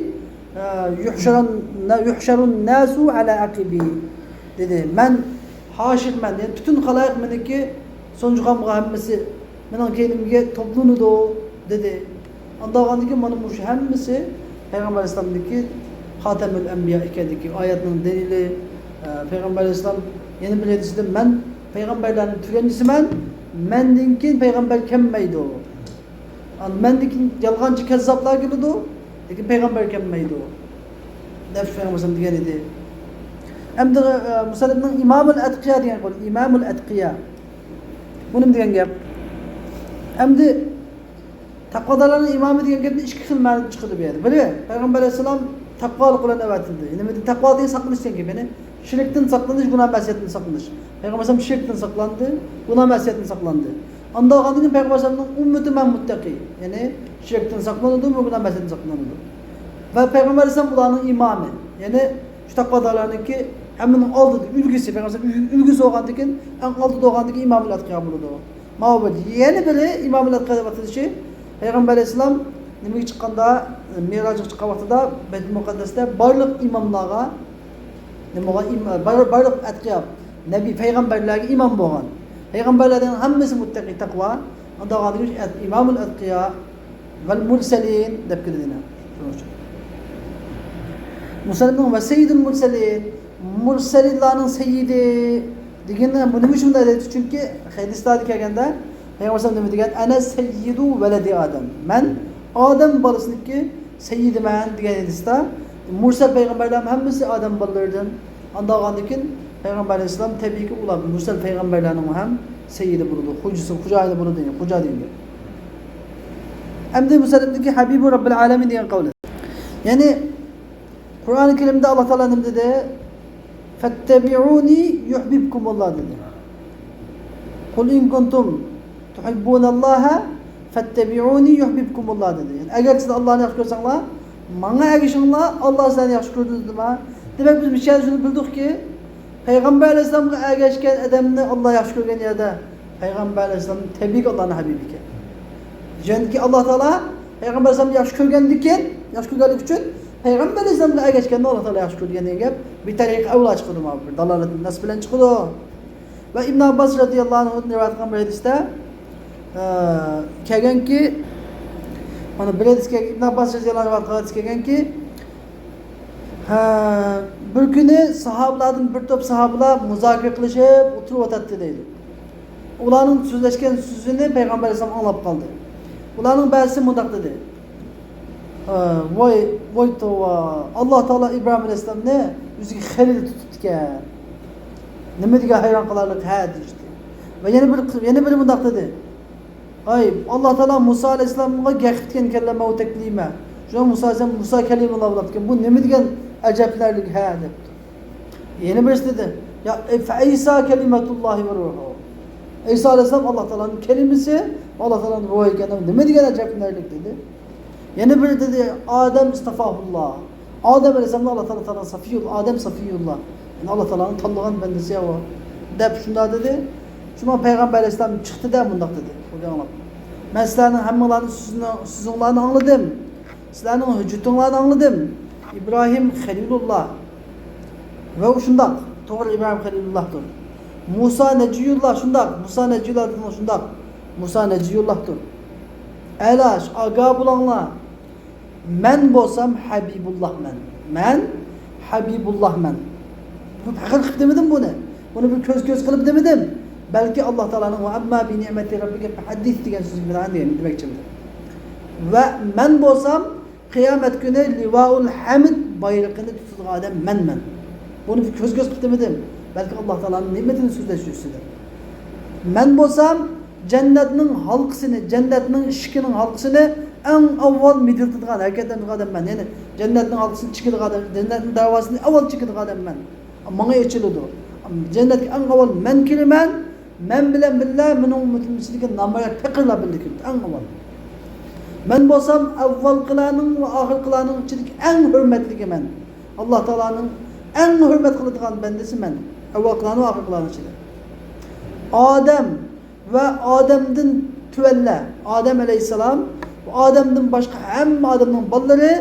yuhsharun nasu ala aqibi." Dedi. Men hashirman, ya'ni bütün xaloyiq meniki so'njuqamga hammasi mening keynimga to'planadi dedi. Andag'andagi mana bu hammasi Peygamber Aleyhisselam'daki Hatemül Enbiya ekanligi oyatning dalili. Peygamber Aleyhisselam yana bir hadisida men payg'ambarlarning tuganchisiman, mendan keyin payg'ambar kelmaydi. Mendan keyin yolg'onchi kazzoblar keladi, lekin payg'ambar kelmaydi deb Peygamber Aleyhisselam degan edi. Endi Musallimning Imomul Atqiya degan qo'l, Imomul Atqiya. Bu nima degan gap? Endi taqvodorlarning imomi degan gapni ikki xil ma'no chiqadi bu yerda. Biri Payg'ambar alayhissalom taqvolik bilan avatildi. Nima deydi? Taqvo degan saqlanish degan gap, ya'ni shirkdan saqlanish, gunoh masiyatdan saqlanish. Payg'ambar alayhissalom shirkdan saqlandi, gunoh masiyatdan saqlandi. Unda olgandan keyin Payg'ambar alayhissalomning ummati man muttaqi, ya'ni shirkdan saqlanadi va gunoh masiyatdan saqlanadi. Va Payg'ambar alayhissalom ularning imomi, ya'ni shu taqvodorlarniki hammaning oldida ulgisi, Payg'ambar alayhissalom ulgisi bo'lgandan keyin eng oldida bo'lgandan keyin imomul atqiyo bo'ladi. Ma'bud yana biri imomul atqiyo deb atalishi Peygamber Aleyhisselam nimaga chiqqanda, Mirojga chiqqan vaqtida Baytul Muqaddasda barliq imomlarga nimaga barliq atqiyo nabiy payg'ambarlarga imom bo'lgan. Payg'ambarlarning hammasi muttaqi taqvo. Unda imomul atqiyo val mursalin deb keladi. Shuning uchun Musallimning va sayyidul mursalin, mursalinlarning sayyidi degani bu nima uchun deydi? Chunki hadislarda kelganda Peygamber Aleyhisselam nima degan? Ana sayyidu veledi Adem. Men Adem bolasiniki sayyidiman degan hadisda mursal payg'ambarlar hammasi Adem bolalaridan. Unda keyin Peygamber Aleyhisselam tabiiyki ular mursal payg'ambarlarning ham sayyidi bo'ladi, xo'jasi, xo'jayini bo'ladi, xo'ja degan. Endi Musallimdagi Habibu Robbil alamin degan qavli. Ya'ni Qur'oni Karimda Alloh taolo nima dedi? Fattabi'uni yuhibbukumulloh dedi. Qul in kuntum tuhibbunallaha fattabi'uni yuhibbukumulloh dedi. Yani agar siz Allohni yaxshi ko'rsanglar, menga ergashinglar, Alloh sizlarni yaxshi ko'radi dedimi? Demak biz bir şey shuni bildikki, Payg'ambar alayhissalomga ergashgan odamni Alloh yaxshi ko'rgan yerda Payg'ambar alayhissalom tabiiyki Allohning habibi ekan. Chunki Alloh taolo Payg'ambar alayhissalomni yaxshi ko'rgandan keyin, yaxshi ko'rganligi uchun Payg'ambar alayhissalomga ergashganni Alloh taolo yaxshi ko'rgan degan gap bir tariq avlo chiqadi, bir dalolat nas bilan chiqadi. Va Ibn Abbos radhiyallohu anhu rivoyat qilgan bir hadisda kelganki, mana bir hadis Ibn Abbos radhiyallohu anhu rivoyat qilgan hadis kelganki, bir kuni sahobalardan bir to'p sahobalar muzokara qilishib o'tirib deydi. Ularning so'zlashgan so'zini Payg'ambar alayhissalom anglab qoldi. Ularning ba'zisi mundoq dedi: voy voy tova, Alloh taolo Ibrohim alayhissalomni o'ziga xalil tutibdi ekan. Nima degan hayron qolarlik ha deyishdi. Va yana bir bundoq dedi. Ay Alloh taolo Musa alayhissalomga gaqitgan kallama va taklima. Shuna Musa alayhissalom Musa kalimulloh bo'libdi. Bu nima degan ajablarlik ha debdi. Yana birisi dedi. Ya fa İsa kalimatullohi va ruhu. İsa alayhissalom Alloh taoloning kalimasi, Alloh taoloning ruhi ekan. Nima degan ajablarlik dedi. Yana biri dedi Odam istafahulloh. Odam alayhissalomni Alloh taolo safiyul, Odam safiyulloh. Yani Alloh taoloning tanlagan bandasi o deb shunday dedi. Shuma payg'ambar alayhissalom chiqdi da bundoq dedi. Anglab. Men sizlarning hammalarini so'zinglarni angladim. Sizlarning hujjatinglarni angladim. İbrahim Halilulloh va u shundoq, to'g'ri İbrahim Halilullohdir. Musa Najiyulloh shundoq, Musa Najiyulloh shundoq. Musa Najiyullohdir. Alash aga bulanglar. Men bo'lsam Habibullahman. Men Habibullahman. Bu faxr qilib demedim buni. Buni bir ko'z qilib demedim. Balki Alloh taoloning va amma bi ni'mati robbika fahaddis degan so'zi bilan demakchiman. Va men bo'lsam qiyomat kuni livaul hamd bayrog'ini tutadigan odam menman. Buni ko'z qilib demedim. Balki Alloh taoloning ne'matini so'zlash ustida. Men bo'lsam jannatning halqasini, jannatning eshigining halqasini eng avval midiltadigan, harakatlanadigan odamman. Ya'ni jannatning halqasini chiqadigan odam, jannatning darvozasini avval chiqadigan odamman. Manga ochiladi. Jannatga eng avval men kiraman. Men bilan birga mening ummatimdagi namoyon faqirlar birga kirdi eng avval. Men bo'lsam avvalqilarning va oxirqilarning ichidagi eng hurmatligiman. Alloh taoloning eng hurmat qiladigan bandasiman. Avvalqilarning va oxirqilarning ichida. Odam va odamdan tuvalla Odam alayhissalom va odamdan boshqa hamma odamning bolalari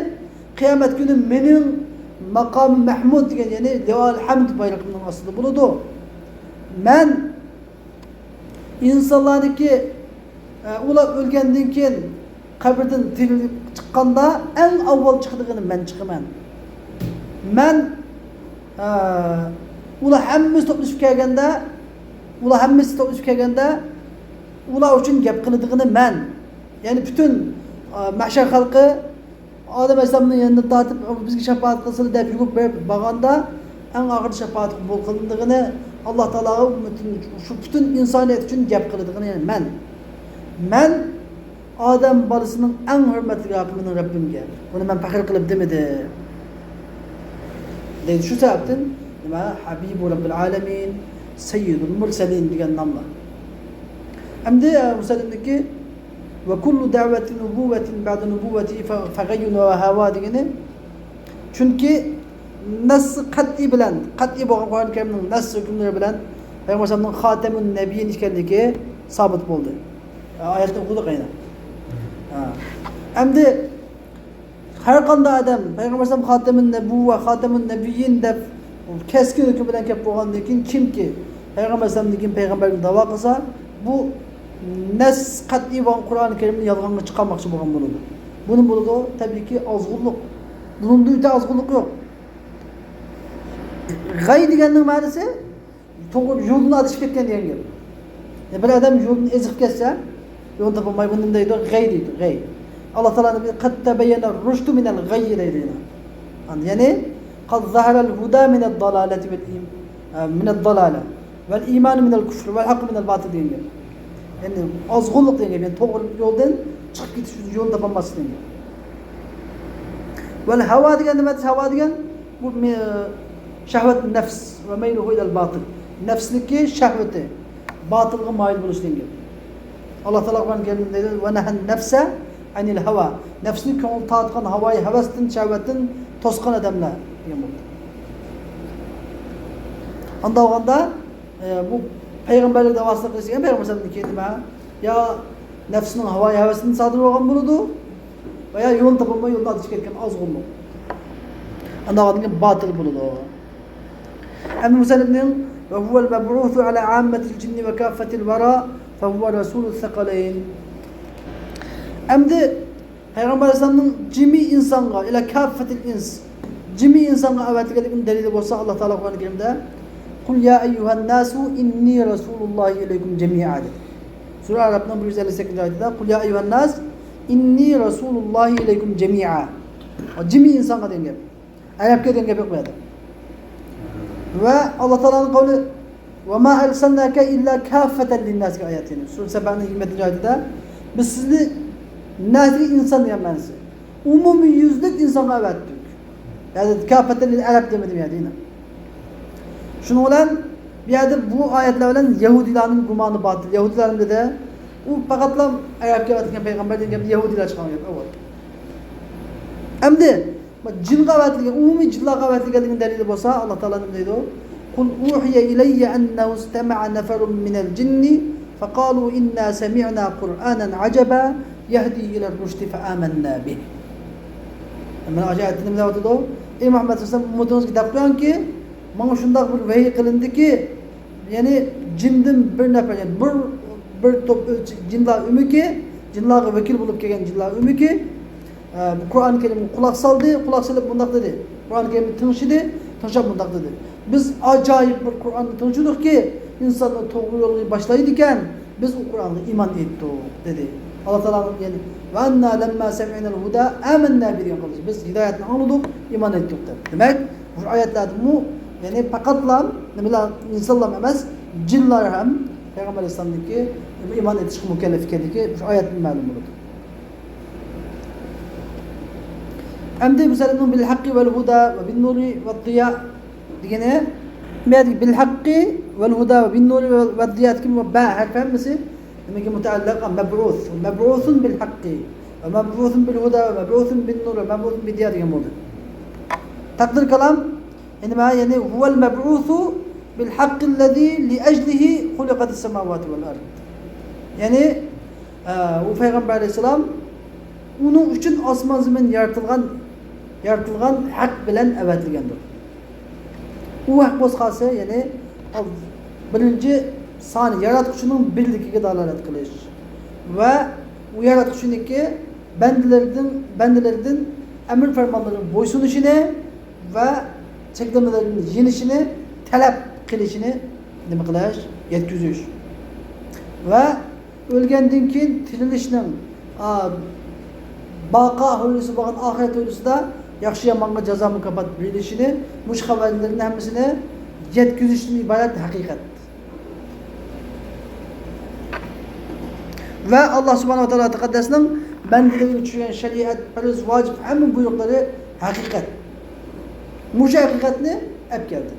qiyomat kuni mening maqom mahmud degan, ya'ni lival hamd bayrog'imning ostida bo'ladi. Men insonlarniki ular o'lgandan keyin qabrdan tirilib chiqqanda eng avval chiqadigani men chiqaman. Men ular hammasi to'plashib kelganda, ular hammasi to'plashib kelganda ular uchun gap qiladigani men. Ya'ni butun mahshar xalqi Odam alayhissalomning yonidan tortib bizga shafoat qilsin deb yugurib borib borganda eng oxir shafoat qabul qilindig'ini Alloh taologa shu butun insoniyat uchun gap qiladig'ini ya'ni men. Men odam bolasining eng hurmatli hokimining Rabbimga. Buni men faxr qilib demedim. Deydi. Shu sababdan nima Habibu Robbil alamin, Sayyidul Mursalin degan nomlar. Endi Musallimniki va kullu da'vati nubuvatin ba'da nubuvati faghayyun va hawa degani, chunki nas qat'iy bilan, qat'iy bo'lgan Qur'oni Karimning nas hukmlari bilan Payg'ambar alayhisolamning xotamun nabiyyin ekanligi sobit bo'ldi. Oyatni o'qidik aynan. Endi har qanday odam Payg'ambar alayhisolam xotamun nabuva, xotamun nabiyyin deb keskin hukm bilan kelib bo'lgandan keyin kimki Payg'ambar alayhisolamdan keyin payg'ambarni da'vo qilsa, bu nas qat'iy bo'lgan Qur'oni Karimni yolg'onga chiqarmoqchi bo'lgan bo'ladi. Buni bo'ladi tabiiyki ozg'unlik. Bunun o'ta ozg'unlik yo'q. G'ay deganning ma'nosi to'g'ri yo'lni adashib ketgan degan gap. Bir odam yo'lni ezib ketsa, yo'lni topolmay buni nima deydi? G'ay deydi, g'ay. Alloh taolo qad tabayyana rushdu minal ghayy deydi. Ya'ni qad zaharal huda minad dalalati val minad dalala val iymon minal kufr val haqq minal batil degan gap. Ya'ni ozg'unlik degan gap, ya'ni to'g'ri yo'ldan chiqib ketish uchun yo'lni topolmaslik degan gap. Val havo degan nima? Havo degan bu shahvat nafs va mayluhu ilal batil. Nafsniki shahvati batilga moyil bo'lish degan gap. Alloh taolo Qur'oni Karimda deydi: "Va nahan nafsa anil hava." Nafsni ko'ngil tortgan havoyi havasdan, shahvatdan to'sgan odamlar degan bo'ldi. Unda olganda bu payg'ambarlik da'vosini qilish degan payg'ambar alayhisolamdan keyin nima? Yo nafsning havoyi havasini sodir bo'lgan bo'ladi va yo yo'lni topolmay yo'ldan adashib ketgan ozg'unlik. Unda olganda botil bo'ladi. Endi Musallimning va huval mab'usu ala ammatil jinni va kaffatil vara fa huwa rasulus saqalayn. Endi Payg'ambar alayhisolamning jimi insonga ila kaffatil ins, jimi insonga avatilganligining dalili bo'lsa, Alloh taolo Qur'oni Karimda Qul ya ayyuhan nasu inni rasulullohi ilaykum jami'a dedi. Sura Arabning 158 oyatida Qul ya ayyuhan nas inni rasulullohi ilaykum jami'a. Jimi insonga degan gap. Arabga degan gap yo'q bu yerda. Va Alloh taoloning qavli Ve ma erselnake illa kâffeten linnâs ayetini. Sure Seba'nın 27. Ayetinde biz sizni nâs'i insan degan ma'nosi. Umumi yüzlük insonga avatdik. Yani kâffeten lil Arab demedim yani yine. Şunu bilan bu yerda bu oyatlar bilan Yahudilarning gumoni botil. Yahudilarning dedi, u faqatla Arabga avatgan payg'ambar degan gap Yahudilar chiqqan gap avval. Endi jinga avatilgan, umumiy jinlarga avatilganligining dalili bo'lsa, Alloh taolo nima deydi? Qul uhiya ilayya annahu istama'a nafarun minal jinni faqalu inna sami'na Qur'anan ajaba yahdi ila rushdi fa amanna bih. Mana oyatda nima deyapti? Ey Muhammad sallallohu alayhi vasallam ummatingizga deb qo'yingki, menga shundoq bir vahiy qilindiki, ya'ni jindan bir nafar, ya'ni bir to'p jinlar umiki, jinlarga vakil bo'lib kelgan jinlar umiki, Kur'an-ı Kerim'e kulak saldı, kulak salıp bundak dedi. Kur'an-ı Kerim'i tınışıdı, tınışap bundak dedi. Biz acayip bir Kur'an'ı tınışıyorduk ki, insanlar doğru yolu başlaydı iken, biz o Kur'an'ı iman ettik dedi. Allah Teala'nın yani ve enna lemma semi'nel huda amennâ bi diyen. Biz hidayetini anladık, iman ettik dedi. Demek bu ayetlerde bu yani fakatla insanlar emas, cinler hem Peygamber Aleyhisselam'daki iman etişki mükellef ekanligi bu ayetin ma'lum bo'ladi. Endi misalning bil haqqi vel huda ve bin nuri ve diya degani bil haqqi vel huda ve bin nuri ve diya kim ba harfi hammasi nimaga mutaalliq? Mab'us, mab'usun bil haqqi ve mab'usun bil huda ve mab'usun bin nur ve mab'usun bi diya degan bo'ldi. Taqdir kalam nima? Ya'ni huval mab'usu bil haqqi allazi li ajlihi xuliqatis samawati vel ard. Ya'ni u payg'ambar alayhissalom uning uchun osmon zamin yaratilgan haq bilan avatilgandir. U haq bo'lsa, ya'ni birinchi soni yaratquchining birligiga dalolat qilish va u yaratquchiniki bandalardan amr farmonlarga bo'ysunishini va cheklamalarni yenishini talab qilishini nima qilish, yetkazish va o'lgandan keyin tirilishning baqa hovlisi bo'lgan oxirat hovlisida yaxshi yomonga jazo mukofot berilishini, mush xabarlarning hammasini yetkazishdan iborat haqiqat. Va Alloh subhanahu va taolo taqaddasning bandalarga tushgan shariat, farz, vojib hamma buyruqlari haqiqat. Mush haqiqatni olib keldi.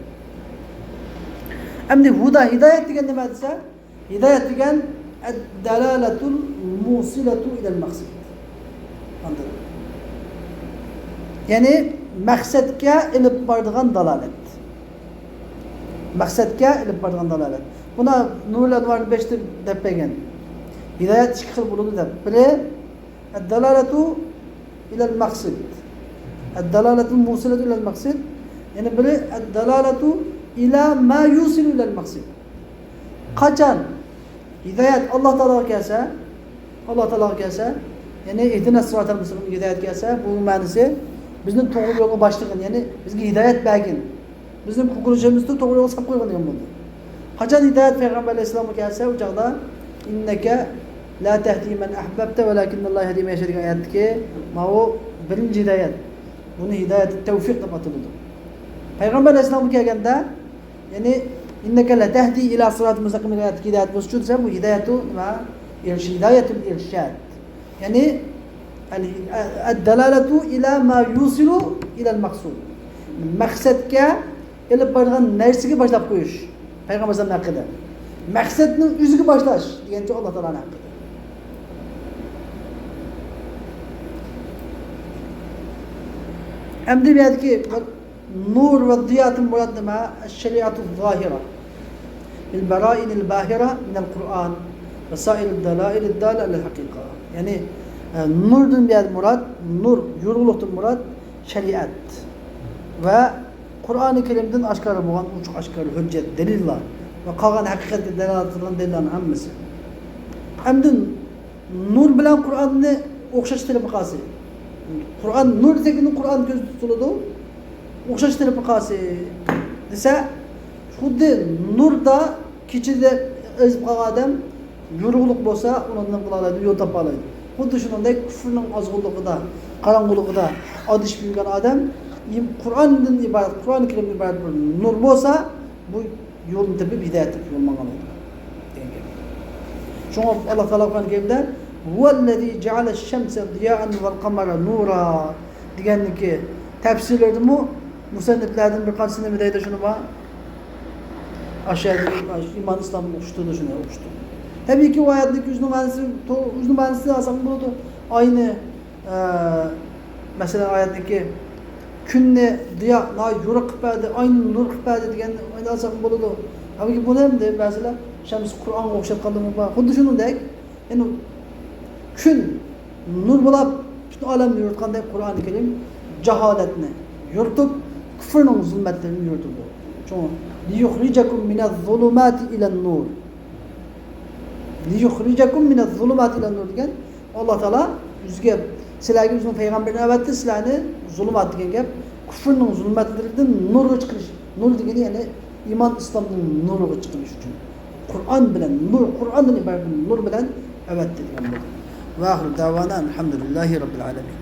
Endi huda, hidoyat degan nima desa, hidoyat degan ad-dalalatul musilatu ilal maqsad. Ya'ni maqsadga ilib boradigan dalolat. Maqsadga ilib boradigan dalolat. Buna Nurul Anvarni 5 deb bergan. Hidoyat ikki xil bo'ladi deb. Biri ad-dalalatu ilal maqsad. Ad-dalalatu musilatu ilal maqsad. Ya'ni biri ad-dalalatu ila ma yusilu ilal maqsad. Qachon hidoyat Alloh taologa kelsa, Alloh taologa kelsa, ya'ni ihdinas sıratal mustaqim hidoyat kelsa, bu ma'nosi bizni to'g'ri yo'lga boshlagan, ya'ni bizga hidoyat bergin. Bizni qurishimizni to'g'ri yo'lga solib qo'ygan degan bo'ldi. Qachon hidoyat payg'ambar alayhissalomga kelsa, u chog'da innaka la tahdi man ahbabta walakinnalloh yahdi man yasha degan oyatdiki, mana bu birinchi hidoyat. Buni hidoyat tavfiq deb ataladi. Payg'ambar alayhissalomga kelganda, ya'ni innaka la tahdi ila siratal mustaqim degan oyatdagi hidoyat bo'lsa, desa, bu hidoyatu nima? Hidoyatul irshad. Ya'ni ad-dalalatu ila ma yusilu ila al-maqsud. Maqsadga ilib boradigan narsaga boshlab qo'yish payg'ambar alayhissalom haqida. Maqsadning o'ziga boshlash degancha Alloh taoloning haqida. Endi bu yerdagi nur va diyatun murad nima? Ash-shariatu zohira bil bara'in al-bahira min al-Qur'an va sa'ir ad-dalail ad-dala ala al-haqiqa. Ya'ni nurdan bu yerda murad, nur yorug'liqdan murad shariat va Qur'oni Karimdan oshkora bo'lgan ochiq oshkor hujjat, dalillar va qolgan haqiqatga dalolat qilgan dalillarning hammasi. Endi nur bilan Qur'onni o'xshashtirib qolsa, Qur'on nur desak Qur'on ko'z tutiladi, o'xshashtirib qolsa desa, xuddi nurda kechada ezib qolgan odam yorug'liq bo'lsa, uni nima qila oladi, yo'l topa oladi. Xuddi shuningdek kufrning ozg'unligida, qorong'uligida adashib yurgan odam Qur'ondan iborat, Qur'oni Karimdan iborat bir nur bo'lsa, bu Yo'lni tepib, hidoyat tepib yo'l mang'alaydi degan gap. Shunga Alloh taolo Qur'oni Karimda "Huvallazi ja'ala-ash-shamsa diya'an val qamara nura" deganniki tafsirlardimi musanniflardan bir qanchasi nima deydi shuni bor. Aşağıda iman İslam'ın o'qishtirdi shuni o'qishtirdi. Tabiiyki u oyatniki o'zining ma'nosi o'zining ma'nosini olsak bo'ladi. Aynı masalan oyatniki kunni diyo yo'riq qilib berdi, ayni nur qilib berdi degan ayni olsak bo'ladi. Halbuki buni ham deb ba'zilar Shams Qur'onga o'xshatganligi bor. Xuddi shuningdek, ya'ni kun nur bo'lib butun olamni yoritgandek Qur'oni Karim jaholatni yoritib, kufrning zulmatlarini yoritadi. Chunki liyukhrijakum minaz-zulumati ilan-nur. Liyukhrijakum minaz-zulumati ilan-nur degan Alloh taolo bizga sizlarga o'zining payg'ambarini avatdi, sizlarni zulumat degan gap kufrning zulmatlaridan nurga chiqarish. Nur degani ya'ni iymon islomning nuriga chiqarish uchun. Qur'on bilan nur, Qur'ondan iborat nur bilan avatdi degan bo'ldi. Va axiru davana alhamdulillahi robbil alamin.